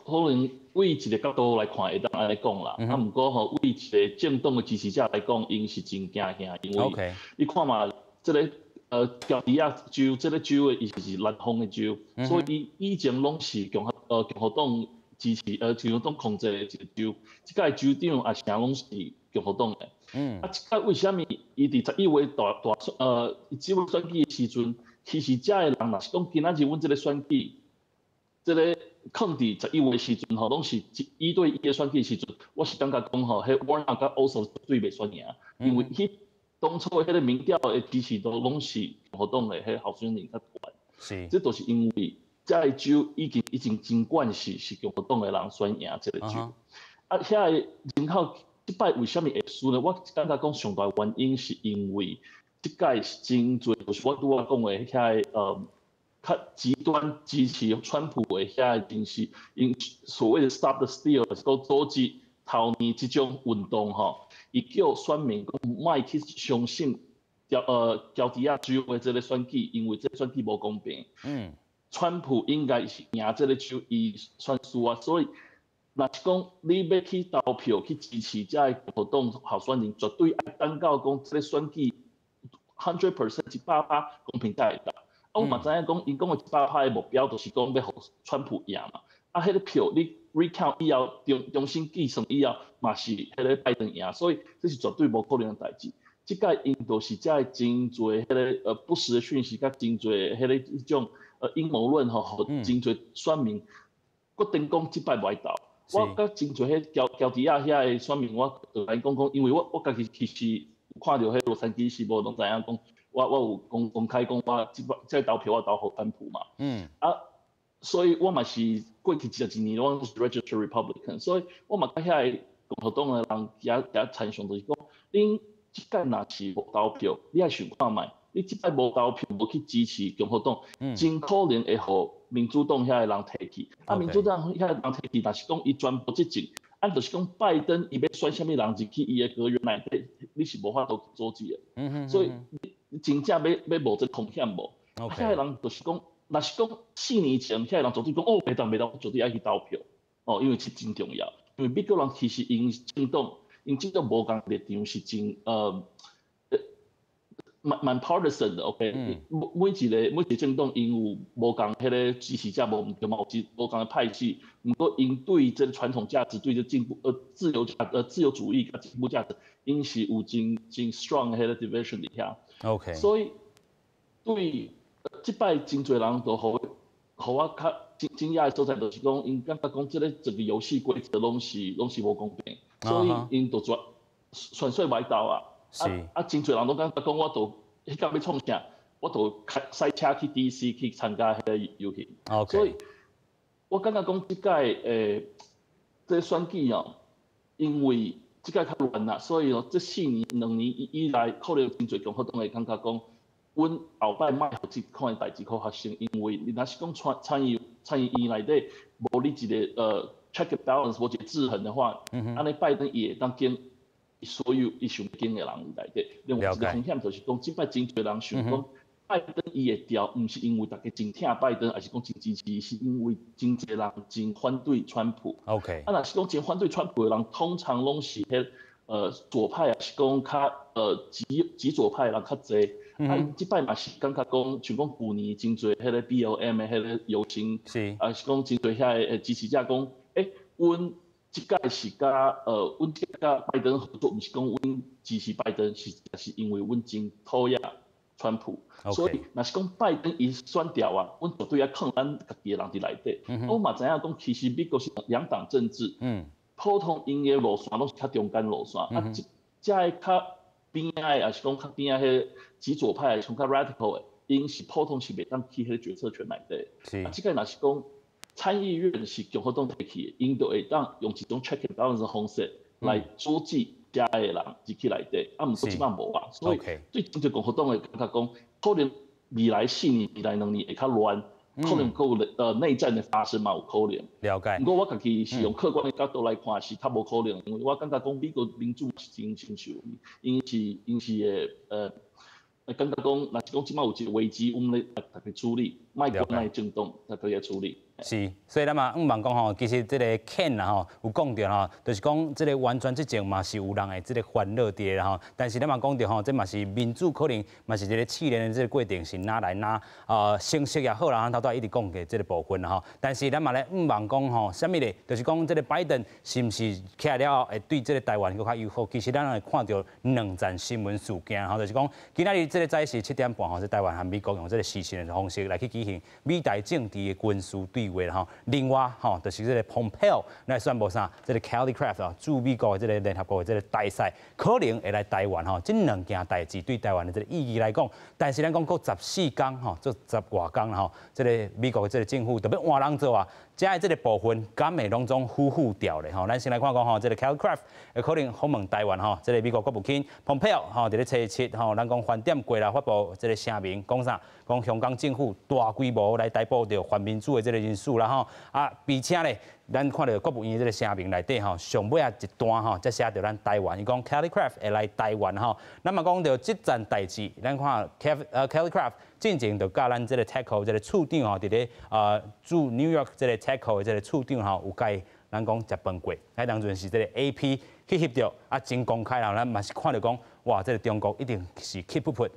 可能對一个角度來看會當按呢講啦，啊，毋過吼，對一个政黨的支持者來講，𪜶是真驚嚇，因為你看嘛，這个喬治亞州這个州的伊是南方的州，所以伊以前攏是共和黨支持，共和黨控制的一个州，這屆州長也啥攏是共和黨的。啊，這屆為啥物伊佇11月大大選這個選舉的時陣，其實遮的人若是講今仔日阮這个選舉，這个囥佇十一月時陣吼，攏是1對1的選舉時陣，我是感覺講吼，彼 Warnock 佮 Ossoff 絕對袂選贏，因為彼當初的彼个民調的支持度攏是共和黨的彼候選人較懸。這都是因為這个州已經真慣勢是共和黨的人選贏這个州。啊，遐个人口這擺為啥物會輸呢？我感覺講上大原因是因為這屆是真濟，就是我拄仔講的遐个較極端支持川普的遐个人士，𪜶所謂的 Stop the Steal，就是講阻止頭年這種運動吼，伊叫選民講莫去相信喬治亞州的這个選舉，因為這個選舉無公平。川普應該是贏這个州，伊選輸啊，所以若是講你欲去投票去支持這个共和黨候選人，絕對愛等到講這个選舉 100% 100%公平才會當。啊，我嘛知影講，𪜶講的一百趴的目標，就是講欲予川普贏嘛。啊，彼个票你 recount 以後，重新計算以後，嘛是彼个拜登贏，所以這是絕對無可能的代誌。這擺𪜶就是遮的真濟彼个不實的訊息，佮真濟彼个彼種陰謀論吼，予真濟選民決定講這擺無愛投。我佮真濟彼喬治亞遐的選民，我就共𪜶講講，因為我家己其實有看著彼洛杉磯時報攏知影講，我有公開講我這擺這個投票我投予川普嘛。啊，所以我嘛是過去11年，我是 registered Republican，所以我嘛佮遐个共和黨的人遮參詳，就是講，恁這擺若是無投票，你愛想看覓，你這擺無投票，無去支持共和黨，真可能會予民主黨遐个人提去。啊，民主黨遐個人提去，若是講伊全部執政，啊，就是講拜登伊欲選啥物人入去伊的閣員內底，你是無法度阻止的。所以你真正欲冒這個風險無？遐个人就是講，若是講4年前，遐个人絕對講哦，袂當袂當，我絕對愛去投票，哦，因為這真重要。因為美國人其實𪜶政黨，𪜶政黨無仝立場是真蠻 partisan 的，OK，每一個政黨𪜶有無仝彼个支持者無毋對嘛，有一無仝的派系，毋過𪜶對這个傳統價值，對這進步自由主義佮進步價值，𪜶是有真真 strong 的彼个 division 佇遐。 所以對這擺真濟人都予我較驚訝的所在，就是講𪜶感覺講這个整個遊戲規則攏是無公平，所以𪜶就全選無愛投啊。啊啊！真濟人攏感覺講，我都彼工欲創啥，我都開駛車去 DC 去參加彼个遊行。 所以，我感覺講這擺這个選舉哦，因為這擺較亂啦，所以哦，這4年2年以來，可能真濟共和黨會感覺講，阮後擺莫予這款的代誌閣發生，因為你若是講參議院內底無你一个check and balance，無一個制衡的話，按呢拜登伊會當揀所有伊想揀的人內底。另外一个風險就是講，這擺真濟人想講，拜登伊會掉，毋是因為大家真疼拜登，抑是講真支持，是因為真濟人真反對川普。 啊，若是講真反對川普的人，通常攏是彼左派，抑是講較極左派的人較濟。啊，𪜶這擺嘛是感覺講，像講舊年真濟彼个 BLM 的彼个遊行，抑是講真濟遐个支持者講，欸，阮這擺佮拜登合作，毋是講阮支持拜登，是因為阮真討厭川普。所以，若是講拜登伊選掉啊，阮絕對愛囥咱家己的人佇內底。我嘛知影講，其實美國是兩黨政治，普通𪜶的路線攏是較中間路線，啊，這這个較邊仔的，抑是講較邊仔彼个極左派，抑是講較 radical 的，𪜶是普通是袂當去彼个決策權內底。啊，這個若是講參議院是共和黨提去的，𪜶就會當用一種 check and balance 的方式來阻止遮个人入去內底。啊，毋過這擺無啊，所以對真濟共和黨會感覺講，可能未來4年、未來2年會較亂，可能閣有內戰的發生嘛有可能。了解。毋過我家己是用客觀的角度來看，是較無可能，因為我感覺講美國民主是真成熟，𪜶是會感覺講，若是講這擺有一個危機，阮咧逐家處理，莫管哪个政黨，逐家來處理。是，所以咱嘛向望講吼，其實這个 Ken 啦吼，有講著吼，就是講這个完全執政嘛是有人的這个煩惱佇啦吼。但是咱嘛講著吼，這嘛是民主可能嘛是一个試煉的這个過程，是哪來哪成熟也好啦，頭拄一直講的這个部分啦吼。但是咱嘛咧向望講吼，啥物咧？就是講這个拜登是毋是起來了後會對這个台灣閣較友好？其實咱會看著兩層新聞事件吼，就是講今仔日這个早時7點半吼，這台灣和美國用這个視訊的方式來去舉行美台政治的軍事對話吼。另外吼，就是這个蓬佩奧來宣布啥？這个 Kelly Craft 啊，駐美國的這个聯合國的這个大使可能會來台灣吼。這兩件代誌對台灣的這个意義來講，但是咱講閣14工吼，做十外工吼，這个美國的這个政府就欲換人做啊。遮的這个部分，敢會攏總呼呼掉咧吼？咱先來看講吼，這个 Kelly Craft 會可能訪問台灣吼，這个美國國務卿蓬佩奧吼，佇咧初七吼，咱講翻點過來發布這个聲明，講啥？講香港政府大規模來逮捕著泛民主的這个人士啦吼，啊，並且咧，咱看著國務院的這个聲明內底吼，上尾仔一段吼，才寫著咱台灣，伊講 Kelly Craft 會來台灣吼。咱嘛講著這件代誌，咱看 Kelly Craft 進前就佮咱這个 TECO 這个處長吼，佇咧駐 New York 這个 TECO 的這个處長吼，有共咱講食飯過，彼當陣是這个 AP 去翕著，啊，真公開啦，咱嘛是看著講，哇，這个中國一定是氣噗噗。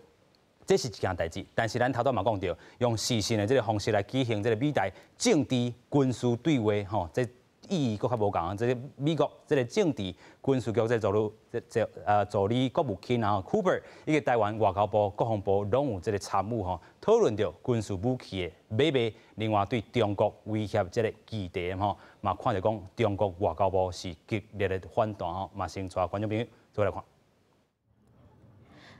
這是一件代誌，但是咱頭拄嘛講著，用視訊的這个方式來舉行這个美台政治軍事對話，吼，這意義閣較無仝。這个美國這个政治軍事局這助理這這呃助理國務卿啊，Cooper 以及台灣外交部、國防部攏有這个參與吼，討論著軍事武器的買賣，另外對中國威脅這个議題吼，嘛看著講中國外交部是激烈的反彈吼，嘛先帶觀眾朋友做來看。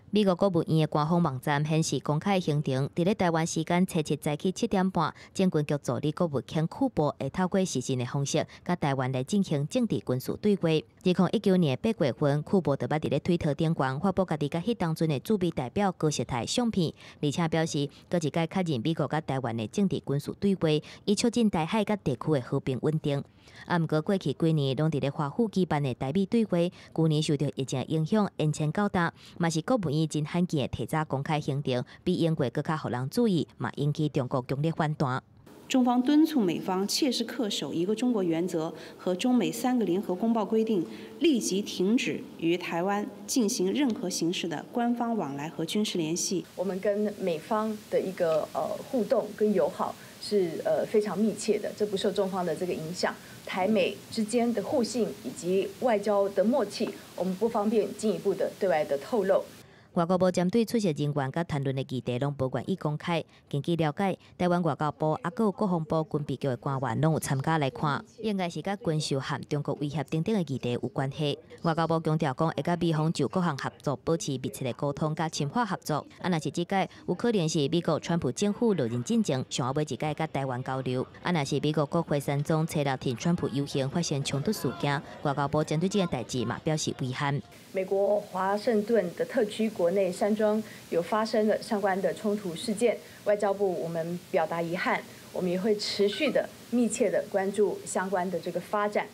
美國國務院的官方網站顯示公開行程，佇咧台灣時間初七早起7點半，政軍局助理國務卿庫珀會透過視訊的方式，佮台灣來進行政治軍事對話。2019年8月份，庫珀就捌佇咧推特頂懸發布家己佮彼當陣的駐美代表高碩泰相片，而且表示，閣一擺確認美國佮台灣的政治軍事對話，以促進台海佮地區的和平穩定。啊，毋過過去幾年攏佇咧華府舉辦的台美對話，舊年受著疫情影響延遲到今，嘛是國務院真罕見的提早公開行程，比英國閣較予人注意，嘛引起中國強烈反彈。中方敦促美方切實恪守一個中國原則和中美三個聯合公報規定，立即停止與台灣進行任何形式的官方往來和軍事聯繫。我們跟美方的一個互動跟友好是非常密切的，這不受中方的這個影響。台美之間的互信以及外交的默契，我們不方便進一步的對外的透露。外交部針對出席人員佮談論的議題，攏無願意公開。根據了解，台灣外交部抑閣有國防部軍備局的官員攏有參加來看，應該是佮軍售和中國威脅等等的議題有關係。外交部強調講，會佮美方就各項合作保持密切的溝通佮深化合作。啊，若是這擺有可能是美國川普政府落任進前上後尾一擺佮台灣交流。啊，若是美國國會山莊初六挺川普遊行發生衝突事件，外交部針對這件代誌嘛表示遺憾。美國華盛頓的特區國內山莊有發生了相關的衝突事件，外交部我們表達遺憾，我們也會持續的密切的關注相關的這個發展。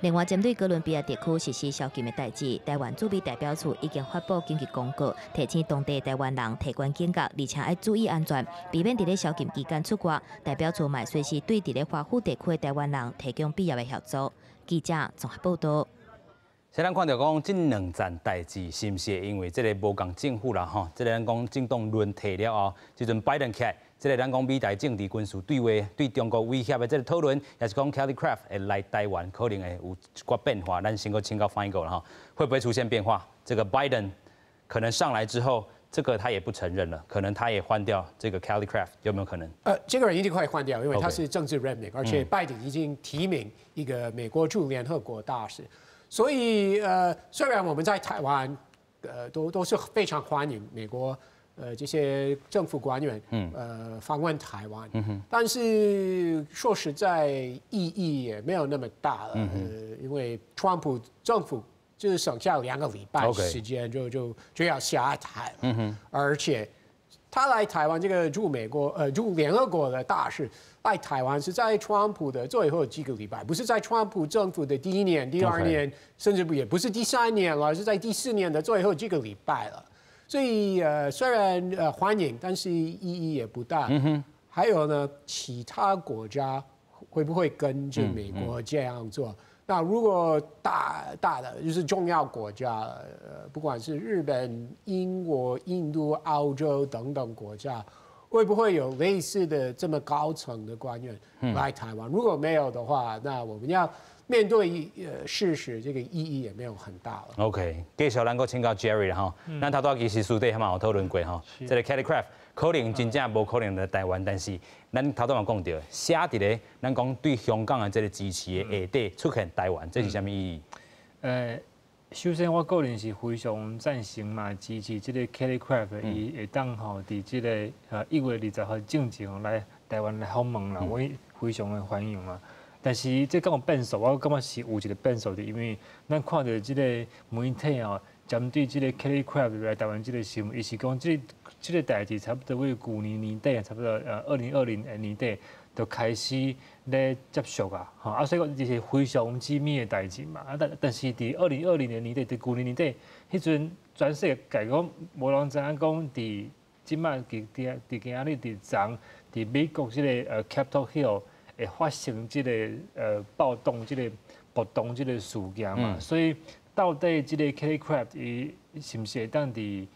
另外，針對哥倫比亞特區實施宵禁的代誌，台灣駐美代表處已經發布緊急公告，提醒當地台灣人提懸警覺，而且愛注意安全，避免佇咧宵禁期間出外。代表處嘛隨時對佇咧華府地區的台灣人提供必要的協助。記者綜合報道。先咱看著講，這兩件代誌是毋是因為這个無仝政府啦吼？這个咱講政黨輪替了後，這陣拜登起來，這个咱講美台政治軍事對話對中國威脅的這个討論，抑是講 Kelly Craft 會來台灣，可能會有一寡變化。咱先閣請教翻譯過啦吼，會不會出現變化？這个拜登可能上來之後，這個他也不承認了，可能他也換掉這個 Kelly Craft，有沒有可能？這個人一定會換掉，因為他是政治任命，而且拜登已經提名一個美國駐聯合國大使。所以雖然我們在台灣，都是非常歡迎美國這些政府官員，訪問台灣，但是說實在意義也沒有那麼大了，因為川普政府就是剩下2個禮拜時間就要下台了，而且他來台灣這個駐美國駐聯合國的大使來台灣是在川普的最後幾個禮拜，不是在川普政府的第一年、第二年，甚至也不是第三年了，是在第四年的最後幾個禮拜了。所以雖然歡迎，但是意義也不大。還有呢，其他國家會不會跟着美國這樣做？那如果大大的就是重要國家，不管是日本、英國、印度、澳洲等等國家，會不會有類似的這麼高層的官員來台灣？如果沒有的話，那我們要面對事實，這個意義也沒有很大了。 OK，繼續咱閣請教 Jerry 啦吼，咱頭拄其實私底下嘛有討論過吼，這个 Kelly Craft 可能真正無可能來台灣，但是咱頭拄嘛講著，寫佇咧咱講對香港的這个支持的下底出現台灣，這是啥物意義？首先，我個人是非常贊成嘛，支持這個 Kelly Craft 伊會當吼佇這個1月20號進前來台灣來訪問啦，我非常的歡迎啊。但是這敢有變數，我感覺是有一個變數的，因為咱看著這個媒體哦，針對這個 Kelly Craft 來台灣這個新聞，伊是講這個代誌差不多為舊年年底，差不多2020年底就開始咧接觸啊，吼啊，所以講這是非常機密的代誌嘛。啊，但是佇2020年年底，佇舊年年底，彼陣全世界講無人知影講，佇這擺佇佇佇今仔日佇昨佇美國這個Capitol Hill 會發生這個暴動、這個暴動這個事件嘛。所以到底這個 Kelly Craft 伊是毋是會當佇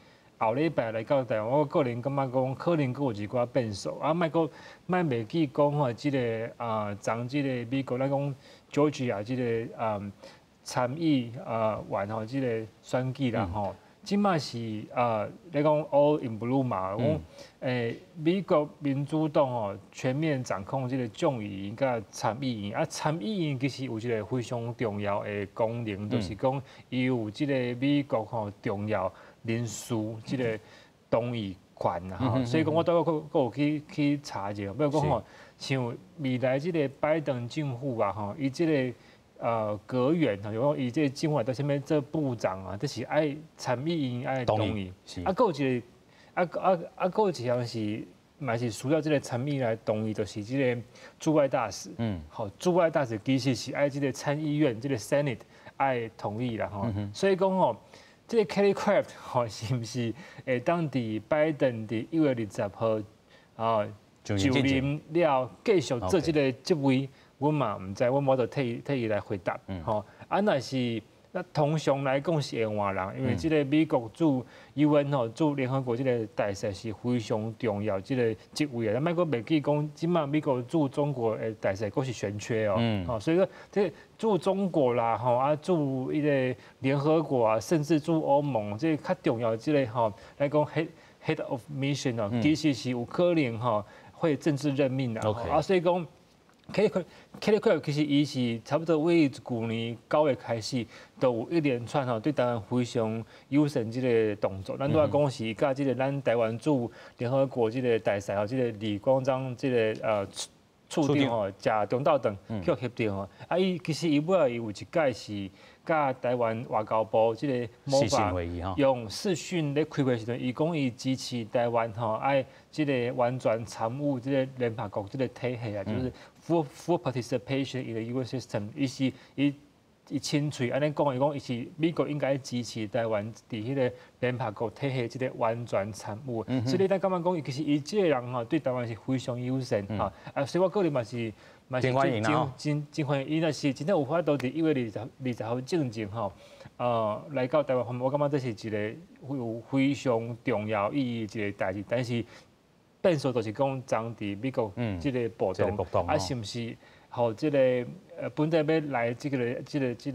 後禮拜來到台灣，我個人感覺講，可能閣有一寡變數。啊，莫閣莫袂記講吼，這個啊，昨這個美國咱講 Georgia 這個啊參議啊員吼，這個選舉啦吼，這擺是啊，咧講 All in blue 嘛，講美國民主黨吼全面掌控這個眾議院佮參議院，啊參議院其實有一個非常重要的功能，就是講伊有這個美國吼重要人事這個同意權啦，吼，所以講我拄閣閣有去查者，比如講吼，像未來這個拜登政府啊，吼，伊這個閣員吼，就講伊這個政府內底啥物做部長啊，這是愛參議院愛同意，啊，閣有一個啊，閣有一項是嘛是需要這個參議院來同意，就是這個駐外大使，好，駐外大使其實是愛這個參議院這個 Senate 愛同意啦，吼，所以講吼，這個 Kelly Craft 吼，是毋是會當佇拜登佇1月20號啊就任了，繼續做這個職位，阮嘛毋知，阮無法度替伊來回答。吼，啊，若是那通常來講是會換人，因為這個美國駐 UN 吼駐聯合國這個大使是非常重要這個職位啊。咱莫閣袂記講，這擺美國駐中國的大使閣是懸缺哦，吼，所以說這駐中國啦，吼啊駐彼個聯合國啊，甚至駐歐盟，這個較重要這個吼來講 head of mission 哦，其實是有可能吼會政治任命的，啊，所以講。Kelly Craft 其實伊是差不多為舊年9月開始，都有一連串吼對台灣非常友善這個動作。咱拄仔講是佮這個咱台灣駐聯合國這個大使吼，這個李光章這個處長吼，食中晝頓去翕照吼。啊，伊其實伊尾仔伊有一擺是佮台灣外交部這個視訊會議吼，用視訊咧開會時陣，伊講伊支持台灣吼愛這個完全參與這個聯合國這個體系啊，就是 full participation in the UN system。伊是伊伊親喙按呢講，伊講伊是美國應該支持台灣佇彼個聯合國體系這個完全參與。所以你咱感覺講，其實伊這個人吼對台灣是非常友善吼。啊，所以我個人嘛是真真真歡迎。伊若是真正有法度佇1月20號進前吼，來到台灣，我感覺這是一個有非常重要意義一個代誌。但是變數就是講，昨佇美國這個暴動，啊，是毋是予這個本來欲來這個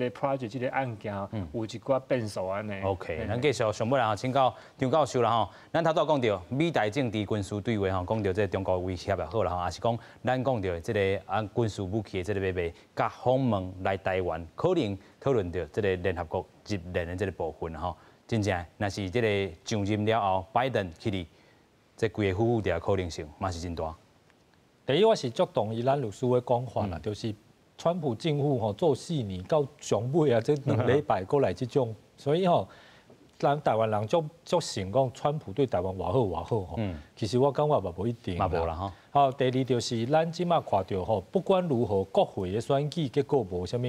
project 這個案件有一寡變數按呢。 OK，咱繼續上尾啦，請教張教授啦吼。咱頭拄講著美台政治軍事對話吼，講著這個中國威脅也好啦吼，抑是講咱講著這個啊軍事武器的這個買賣，佮訪問來台灣，可能討論著這個聯合國入聯的這個部分吼。真正，若是這個上任了後，拜登去佇這規个夫婦的可能性嘛是真大。第一，我是足同意咱律師的講法啦，就是川普政府吼做4年到上尾啊，這2禮拜閣來這種，所以吼，咱台灣人足足信講川普對台灣偌好偌好吼，其實我感覺嘛無一定。嘛無啦吼。好，第二就是咱這擺看著吼，不管如何，國會的選舉結果無啥物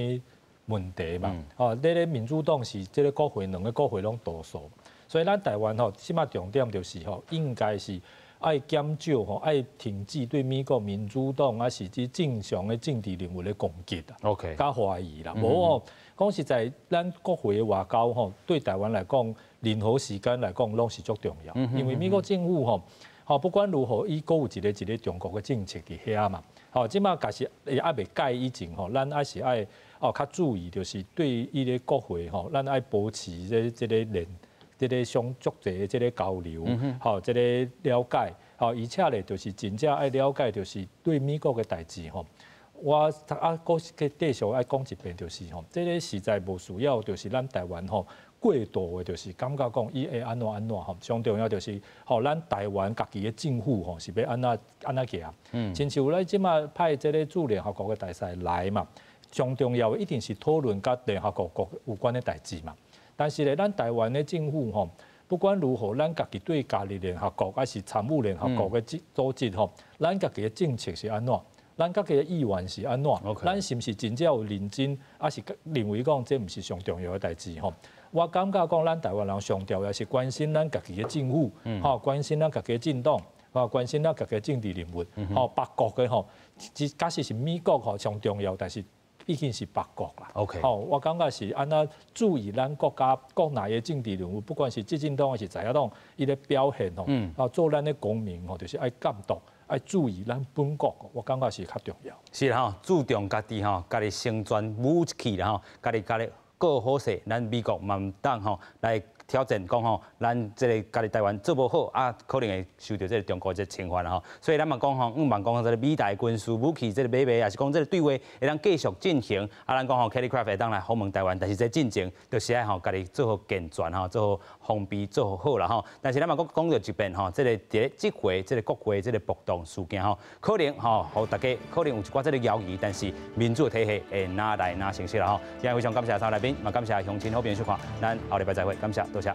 問題嘛。哦，你咧民主黨是這個國會兩個國會攏多數，所以咱台灣吼，這擺重點就是吼，應該是愛減少吼，愛停止對美國民主黨抑是這正常的政治人物的攻擊啊，佮懷疑啦。無吼，講實在，咱國會的外交吼，對台灣來講，任何時間來講攏是足重要，因為美國政府吼，吼不管如何，伊閣有一個一個中國的政策佇遐嘛。吼，這擺假使伊猶未改以前吼，咱還是愛哦較注意，就是對伊個國會吼，咱愛保持這個連。這個相足濟的這個交流，吼，這個了解，吼，而且咧就是真正愛了解，就是對美國的代誌吼，我啊，閣繼續愛講一遍，就是吼，這个實在無需要，就是咱台灣吼過度的，就是感覺講伊會按怎按怎吼，上重要就是吼，咱台灣家己的政府吼是欲按怎按怎行。親像咱這馬派這个駐聯合國的大使來嘛，上重要的一定是討論佮聯合國國有關的代誌嘛。但是咧，咱台灣的政府吼，不管如何，咱家己對加入聯合國還是參與聯合國的組織吼，咱家己的政策是按怎？咱家己的意願是按怎？咱是毋是真正有認真，還是認為講這毋是上重要的代誌吼？我感覺講，咱台灣人上重要是關心咱家己的政府，吼，關心咱家己的政黨，吼，關心咱家己的政治人物，吼，別國的吼，假使是美國吼上重要，但是畢竟是別國啦。 吼，我感覺是按怎注意咱國家國內的政治人物，不管是執政黨還是在野黨，伊的表現吼，啊，做咱的公民吼，就是愛監督，愛注意咱本國，我感覺是較重要。是啦吼，注重家己吼，家己生存武器啦吼，家己家己顧好勢，咱美國嘛毋當吼來挑戰講吼，咱這个家己台灣做無好啊，可能會受著這个中國這個懲罰啦吼。所以咱嘛講吼，向望講這个美台軍事武器這个買賣，抑是講這个對話會當繼續進行。啊，咱講吼，Kelly Craft 會當來訪問台灣，但是這進前就是愛吼，家己做好健全吼，做好防備，做好好啦吼。但是咱嘛閣講著一遍吼，這个佇咧這回這个國會這个暴動事件吼，可能吼，予大家可能有一寡這个猶疑，但是民主體系會哪來哪成熟啦吼。今日非常感謝三位來賓，嘛感謝鄉親好朋友收看，咱後禮拜再會，感謝，多謝。